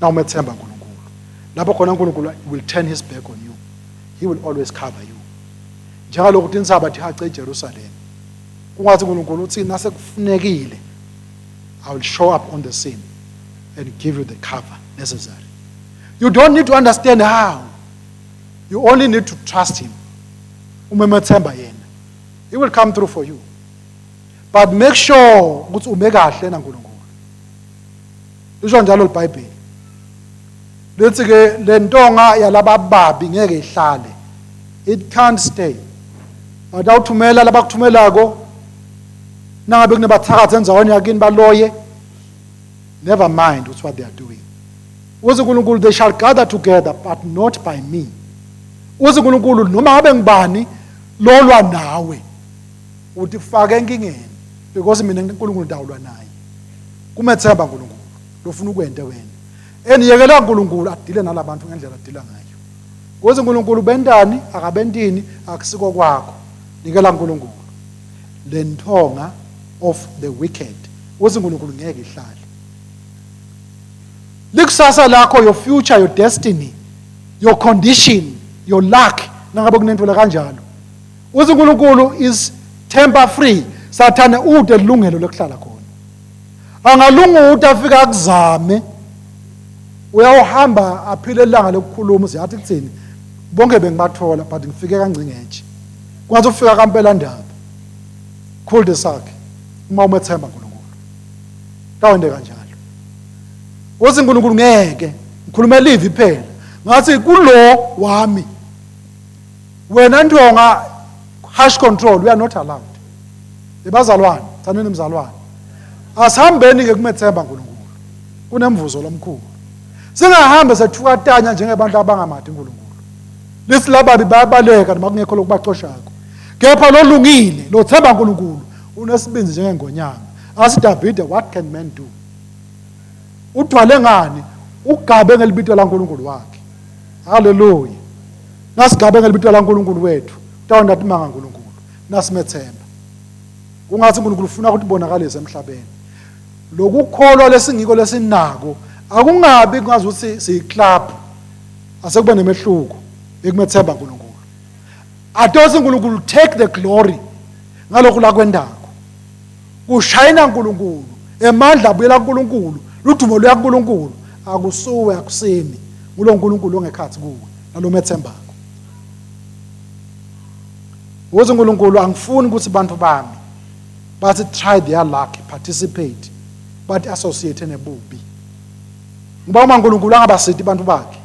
na umethemba uNkulunkulu. Lapho khona uNkulunkulu will turn his back on you. He will always cover you. Njengalokhu tintsaba tihace eJerusalem. Kungathi uNkulunkulu uthi nasekufunekile I will show up on the scene and give you the cover necessary. You don't need to understand how. You only need to trust him. Umemethemba yena. He will come through for you. But make sure ukuthi ume kahle naNkulunkulu. Lisho njalo iBhayibheli. Lithi ke le ntonga yalabababi ngeke ihlale. It can't stay. Batawuthumela labakuthumelako nangabe kunebathakathi endzaweni yakini baloye, never mind what they are doing. Uthi uNkulunkulu they shall gather together but not by me. Uthi uNkulunkulu noma ngabe ngibani lolwa nawe uthi fake enkingeni because mina uNkulunkulu ndawulwa naye. Kumethemba uNkulunkulu lofuna ukwente wena. Eniyekela uNkulunkulu adile nalabantu ngendlela adila ngayo. Kuze uNkulunkulu bentani akabentini akusiko kwakho. Nikela uNkulunkulu. Le ntonga of the wicked uthi uNkulunkulu ngeke ihlale. Likusasa lakho, your future, your destiny, your condition, your luck, nangabe kunento la kanjalo. Uthi uNkulunkulu is tamper free. Sathane ude ilungelo lokuhlala khona. Angalunguta afike akuzame. Uyawuhamba aphile ilanga lokukhuluma uziyathi kuthini? Bonke bengibathola but ngifike kangcingeje. Kwathi ufika kampela ndaba. Cul de sac uma umethemba uNkulunkulu. Kawende kanjalo. Uthi uNkulunkulu ngeke ngikhulume livi phela. Ngathi kulo wami wena ntonga harsh control we are not allowed. Ebazalwane, thanini mzalwane. Asihambeni ke kumethemba uNkulunkulu. Kunemvuzo lomkhulu. Singahambe sethukatanya njengebantu abangamadi uNkulunkulu. Lithi lababi bayabaleka noma kungekho lokubacoshako. Kepha lolungile, lothemba uNkulunkulu, unesibindi njengengonyama. Asi Davide, what can man do? Uthwale ngani? Ugabe ngelibito laNkulunkulu wakhe. Haleluya. Nasigabe ngelibito laNkulunkulu wethu, utawenta timanga uNkulunkulu. Nasimethemba. Kungathi uNkulunkulu ufuna ukuthi bonakalise emhlabeni. Lokukholwa lesingiko lesinako akungabi kungazuthi siyiclub asekube nemehluko ekumethemba uNkulunkulu. Adosi uNkulunkulu take the glory ngalokhu lakwendako. Kushayina uNkulunkulu, emandla abuyela kuNkulunkulu, ludumo luya kuNkulunkulu, akusuwe akusimi, ngulo uNkulunkulu ongekhathi kuwe nalomethembako. Uthi uNkulunkulu angifuni ukuthi abantu bami bathi try their luck, participate, bathi associate nebubi. Ngoba uma uNkulunkulu angabasidi abantu bakhe,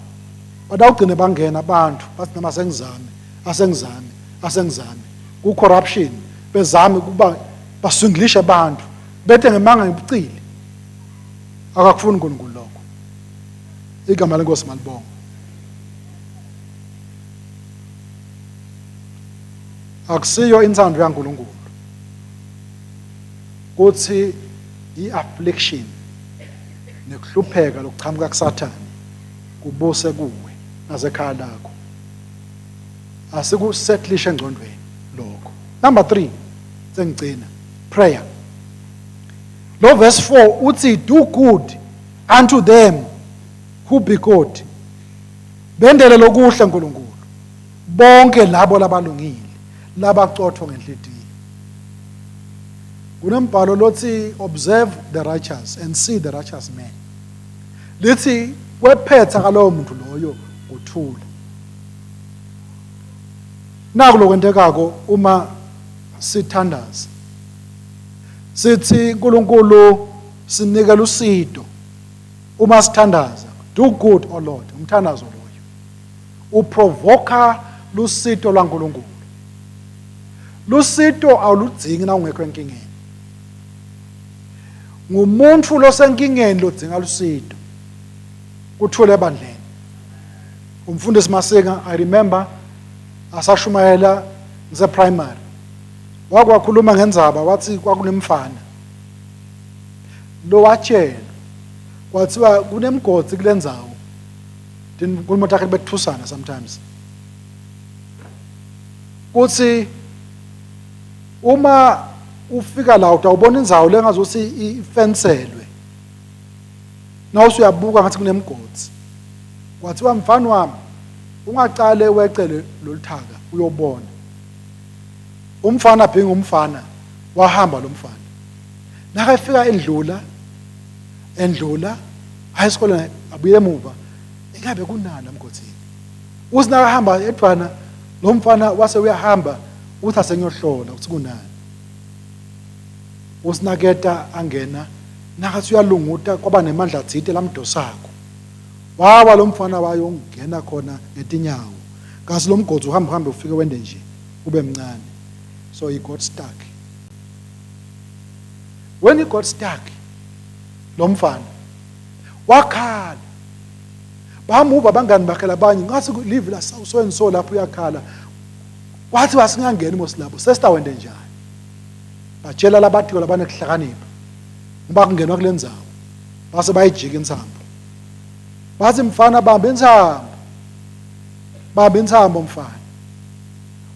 batawugcine bangena abantu bathi noma sengizame, asengizame, asengizame. Ku corruption bezame ukuba baswinglishe abantu bethe ngemanga ngebucili. Akakufuni uNkulunkulu lokho. Igama lenkosi malibongwe. Akusiyo inthando yaNkulunkulu kuthi i-affliction nekuhlupheka lokuchamuka kuSathane kubuse kuwe nasekhaya lakho. Asikusettlishe engcondweni lokho. Number 3 sengigcina prayer. Lo verse 4 uthi do good unto them who be good. Bendele lokuhle uNkulunkulu bonke labo labalungile labacotho ngenhliziyo. Kunembhalo lothi observe the righteous and see the righteous man. Lithi kwephetha kalowo muntu loyo kuthula. Naku lokwentekako uma sithandaza. Sithi uNkulunkulu sinikela usido uma sithandaza. Do good, O Lord, umthandazo loyo. Uprovoka lusito lwaNkulunkulu. Lusito awuludzingi na ungekho enkingeni. Ngumuntu losenkingeni lodzinga lusito. Kuthule ebandleni. Umfundisi Masinga, I remember asashumayela ngise primary. Wakwakhuluma ngendzaba wathi kwakunemfana lowatshelwa kwathiwa kunemgodi kulendzawo. Tinkulumo takhe bekuthusana sometimes. Kuthi uma ufika la utawubona indzawo lengazuthi ifenselwe. Nawe usuyabuka ngathi kunemgodi. Kwathiwa mfana wami ungaqale wecele loluthaka uyobona. Umfana being umfana wahamba lo mfana. Nakafika endlula endlula high school abuye emuva ingabe kunani emgodini. Uthi nakahamba edwana lo mfana wase uyahamba uthi asengiyohlola ukuthi kunani. Usinaketa angena nakathi uyalunguta kwaba nemandla athite lamdosako. Wawa lo mfana wayongena khona ngetinyawo. Kasi lo mgodi uhamba uhambe ufike wende nje ube mncane. So he got stuck. When he got stuck, lo mfana wakhala. Bamuva abangani bakhe labanye ngathi live la so and so lapho uyakhala. Kwathi wasingangeni mos labo sesta wende njani. Batshela labathiwa labanekuhlakanipha. Ngoba kungenwa kule ndzawo. Base bayijika intsambo. Bathi mfana bamba intsambo. Bamba intsambo mfana.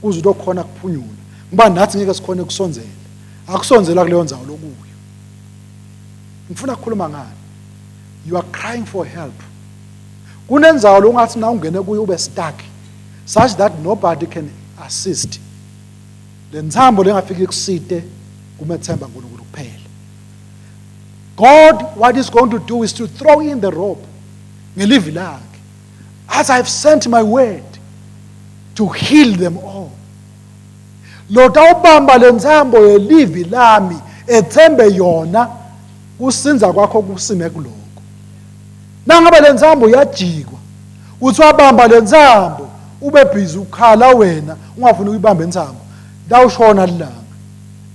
Kuze utokhona kuphunyula. Ngoba nathi ngeke sikhone kusondzela. Akusondzela kuleyo ndzawo lokuyo. Ngifuna ukukhuluma ngani? You are crying for help. Kunendzawo longathi na ungene kuyo ube stuck such that nobody can assist. Le ntsambo lengafiki kusite kumethemba uNkulunkulu kuphela. God, what is going to do is to throw in the rope ngelivi lakhe. As I've sent my word to heal them all. Lotawubamba lentsambo yelivi lami ethembe yona kusinza kwakho kusime kuloko. Nangabe lentsambo yajikwa kuthiwa bamba lentsambo ube busy ukhala wena ungafuni ukuyibamba intsambo lawushona lilanga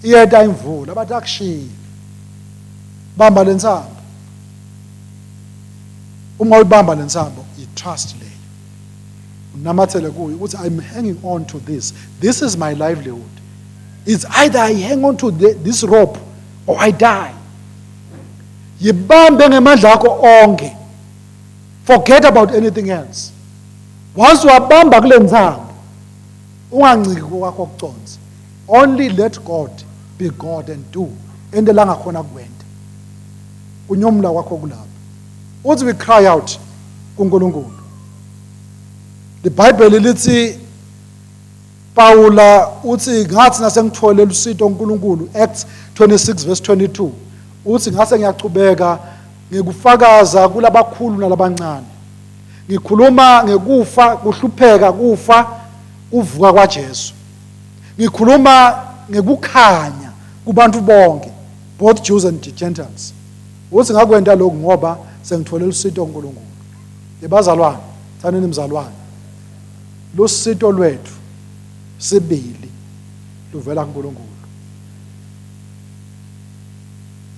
iyeta imvula bathi akushiye bamba lentsambo. Uma uyibamba lentsambo, i-trust leyo unamathele kuyo ukuthi I'm hanging on to this. This is my livelihood. It's either I hang on to this rope or I die. Yibambe ngemandla akho onke. Forget about anything else. Once wabamba kule ntsambo, unganciki kwakho kuconsa. Only let God be God and do ente langakhona kukwenta. Kunyomla kwakho kulapho. Uthi we cry out kuNkulunkulu. IBhayibheli lithi Paula uthi ngathi nasengithole lusito uNkulunkulu, Acts 26 verse 22, uthi ngase ngiyachubeka ngikufakaza kulabakhulu nalabancane, ngikhuluma ngekufa, kuhlupheka, kufa, kuvuka kwaJesu, ngikhuluma ngekukhanya kubantu bonke, both Jews and Gentiles. Uthi ngakwenta lokhu ngoba sengithole lusito uNkulunkulu. Yebazalwane, thanini mzalwane, lusito lwethu sibili luvela kuNkulunkulu.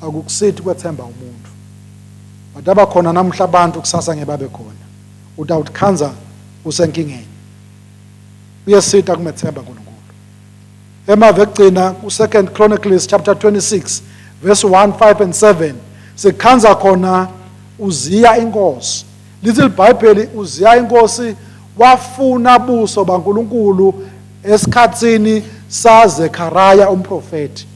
Akukusithi kwethemba umuntu. But abakhona namuhla abantu, kusasa ngeke babe khona. Utawutikhandza usenkingeni. Kuyesita kumethemba uNkulunkulu. Emave ekugcina ku-Second Chronicles chapter 26 verse 1, 5 and 7, sikhandza khona Uziya inkosi. Lithi iBhayibheli Uziya inkosi wafuna buso baNkulunkulu esikhatsini saZechariah umprofeti.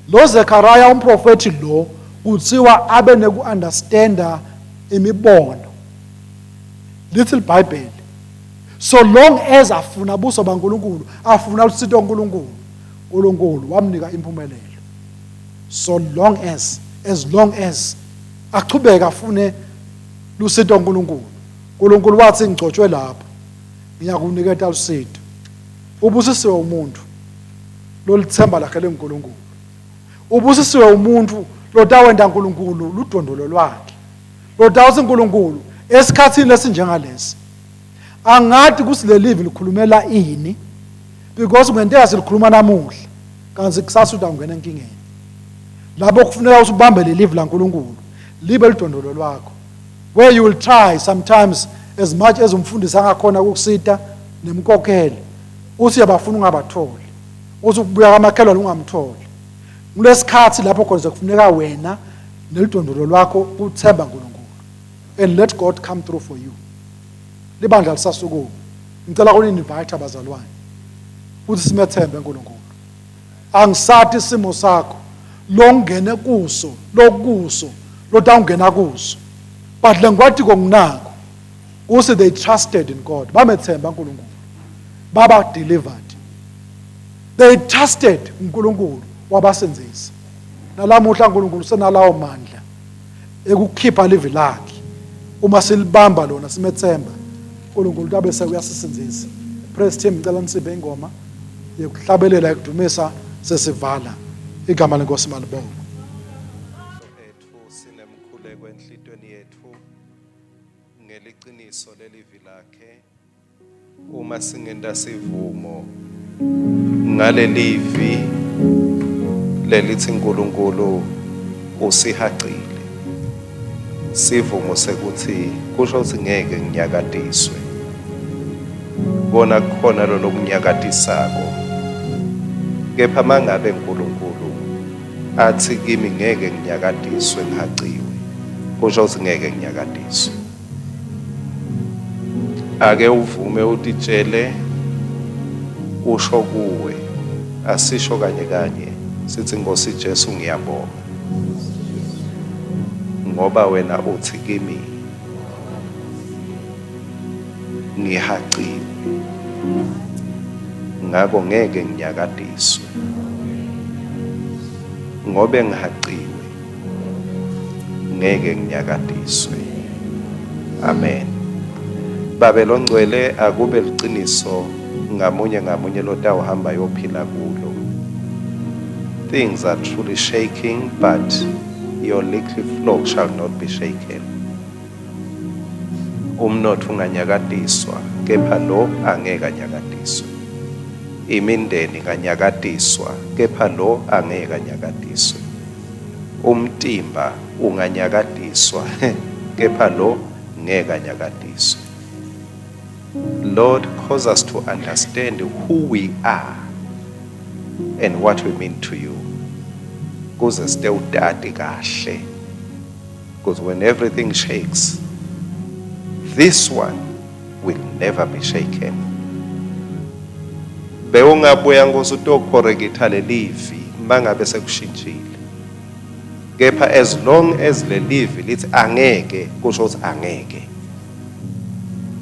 Lo Zechariah umprofeti lo kuthiwa abe neku-understanda imibono. Lithi iBhayibheli so long as afuna buso baNkulunkulu, afuna usito uNkulunkulu, uNkulunkulu wamnika impumelelo. So long as long as achubeka afune lusito uNkulunkulu, uNkulunkulu wathi ngigcotshwe lapho ngiyakuniketa lusito. Ubusisiwe umuntu lolithemba lakhe lenguNkulunkulu. Ubusisiwe umuntu lotawenta uNkulunkulu ludondolo lwakhe, lotawuthi uNkulunkulu esikhathini lesinjengalesi angathi kuthi lelivi likhulumela ini, because kungenteka silikhuluma namuhla kanti kusasa utawungena enkingeni. Lapho kufuneka ukuthi ubambe lelivi laNkulunkulu libe ludondolo lwakho, where you will try sometimes as much as umfundisi angakhona ukukusita nemkhokheli, uthi uyabafuna ungabatholi, uthi ukubuya kamakhelwane ungamtholi. Kulesikhathi lapho khona sekufuneka wena neludondolo lwakho kuthemba uNkulunkulu and let God come through for you. Libandla lisasukuma, ngicela kuni-invite abazalwane ukuthi simethembe uNkulunkulu. Angisathi isimo sakho longene kuso, lokuso lotawungena kuso, but lengikwatiko nginako kusi they trusted in God, bamethemba uNkulunkulu, baba delivered. They trusted uNkulunkulu, wabasenzisa. Nalamuhla uNkulunkulu senalawo mandla ekukhipha livi lakhe. Uma silibamba lona simethemba uNkulunkulu, tabe sekuyasisindzisa. Praise team, ngicela nisiphe ingoma yekuhlabelela ekudumisa sesivala. Igama lenkosi malibongwe. Ethu sinemkhuleko enhlitweni yethu ngeliciniso lelivi lakhe. Uma singenta sivumo ngalelivi lelithi uNkulunkulu usihacile, sivumo sekuthi kusho ukuthi ngeke nginyakatiswe, kona kukhona lo lokunyakatisako, kepha mangabe uNkulunkulu athi kimi ngeke nginyakatiswe ngihaciwe, kusho ukuthi ngeke nginyakatiswe. Ake uvume utitshele usho kuwe, asisho kanye kanye sithi, Nkosi Jesu, ngiyabonga ngoba wena uthi kimi ngihaciwe, ngako ngeke nginyakatiswe ngobe ngihaciwe. Ngeke nginyakatiswe. Amen. Babe longcwele, akube liciniso ngamunye ngamunye lotawuhamba yophila kulo. Things are truly shaking, but your little flock shall not be shaken. Umnotfo unganyakatiswa, kepha lo angeke anyakatiswe. Imindeni inganyakatiswa, kepha lo angeke anyakatiswe. Umtimba unganyakatiswa, kepha lo ngeke anyakatiswe. Lord, cause us to understand who we are and what we mean to you. Kuze sitewutati kahle. Because when everything shakes, this one will never be shaken. Bewungabuya Nkosi utocorrecta lelivi mangabe sekushintshile. Kepha as long as lelivi lithi angeke, kusho ukuthi angeke.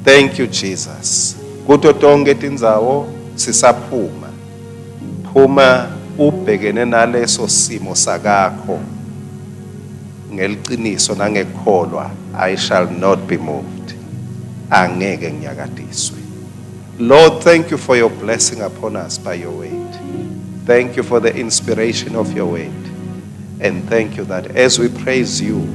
Thank you, Jesus. Kuto tonke tindzawo sisaphuma. Phuma ubhekene naleso simo sakakho ngeliciniso nangekukholwa. I shall not be moved. Angeke nginyakatiswe. Lord, thank you for your blessing upon us by your word. Thank you for the inspiration of your word. And thank you that as we praise you,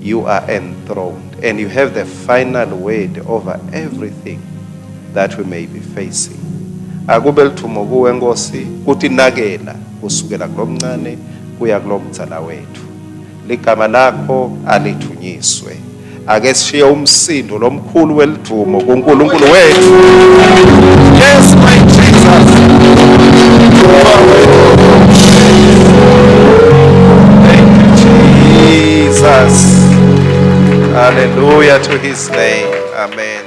you are enthroned and you have the final word over everything that we may be facing. Akube lithumo kuwe Nkosi kutinakela kusukela kulomncane kuya kulomdzala wethu. Ligama lakho alithunyiswe. Ake sishiye umsindo lomkhulu welidvumo kuNkulunkulu wethu. Yes, my Jesus. You are worthy of all praise. Thank you, Jesus. Hallelujah to his name. Amen.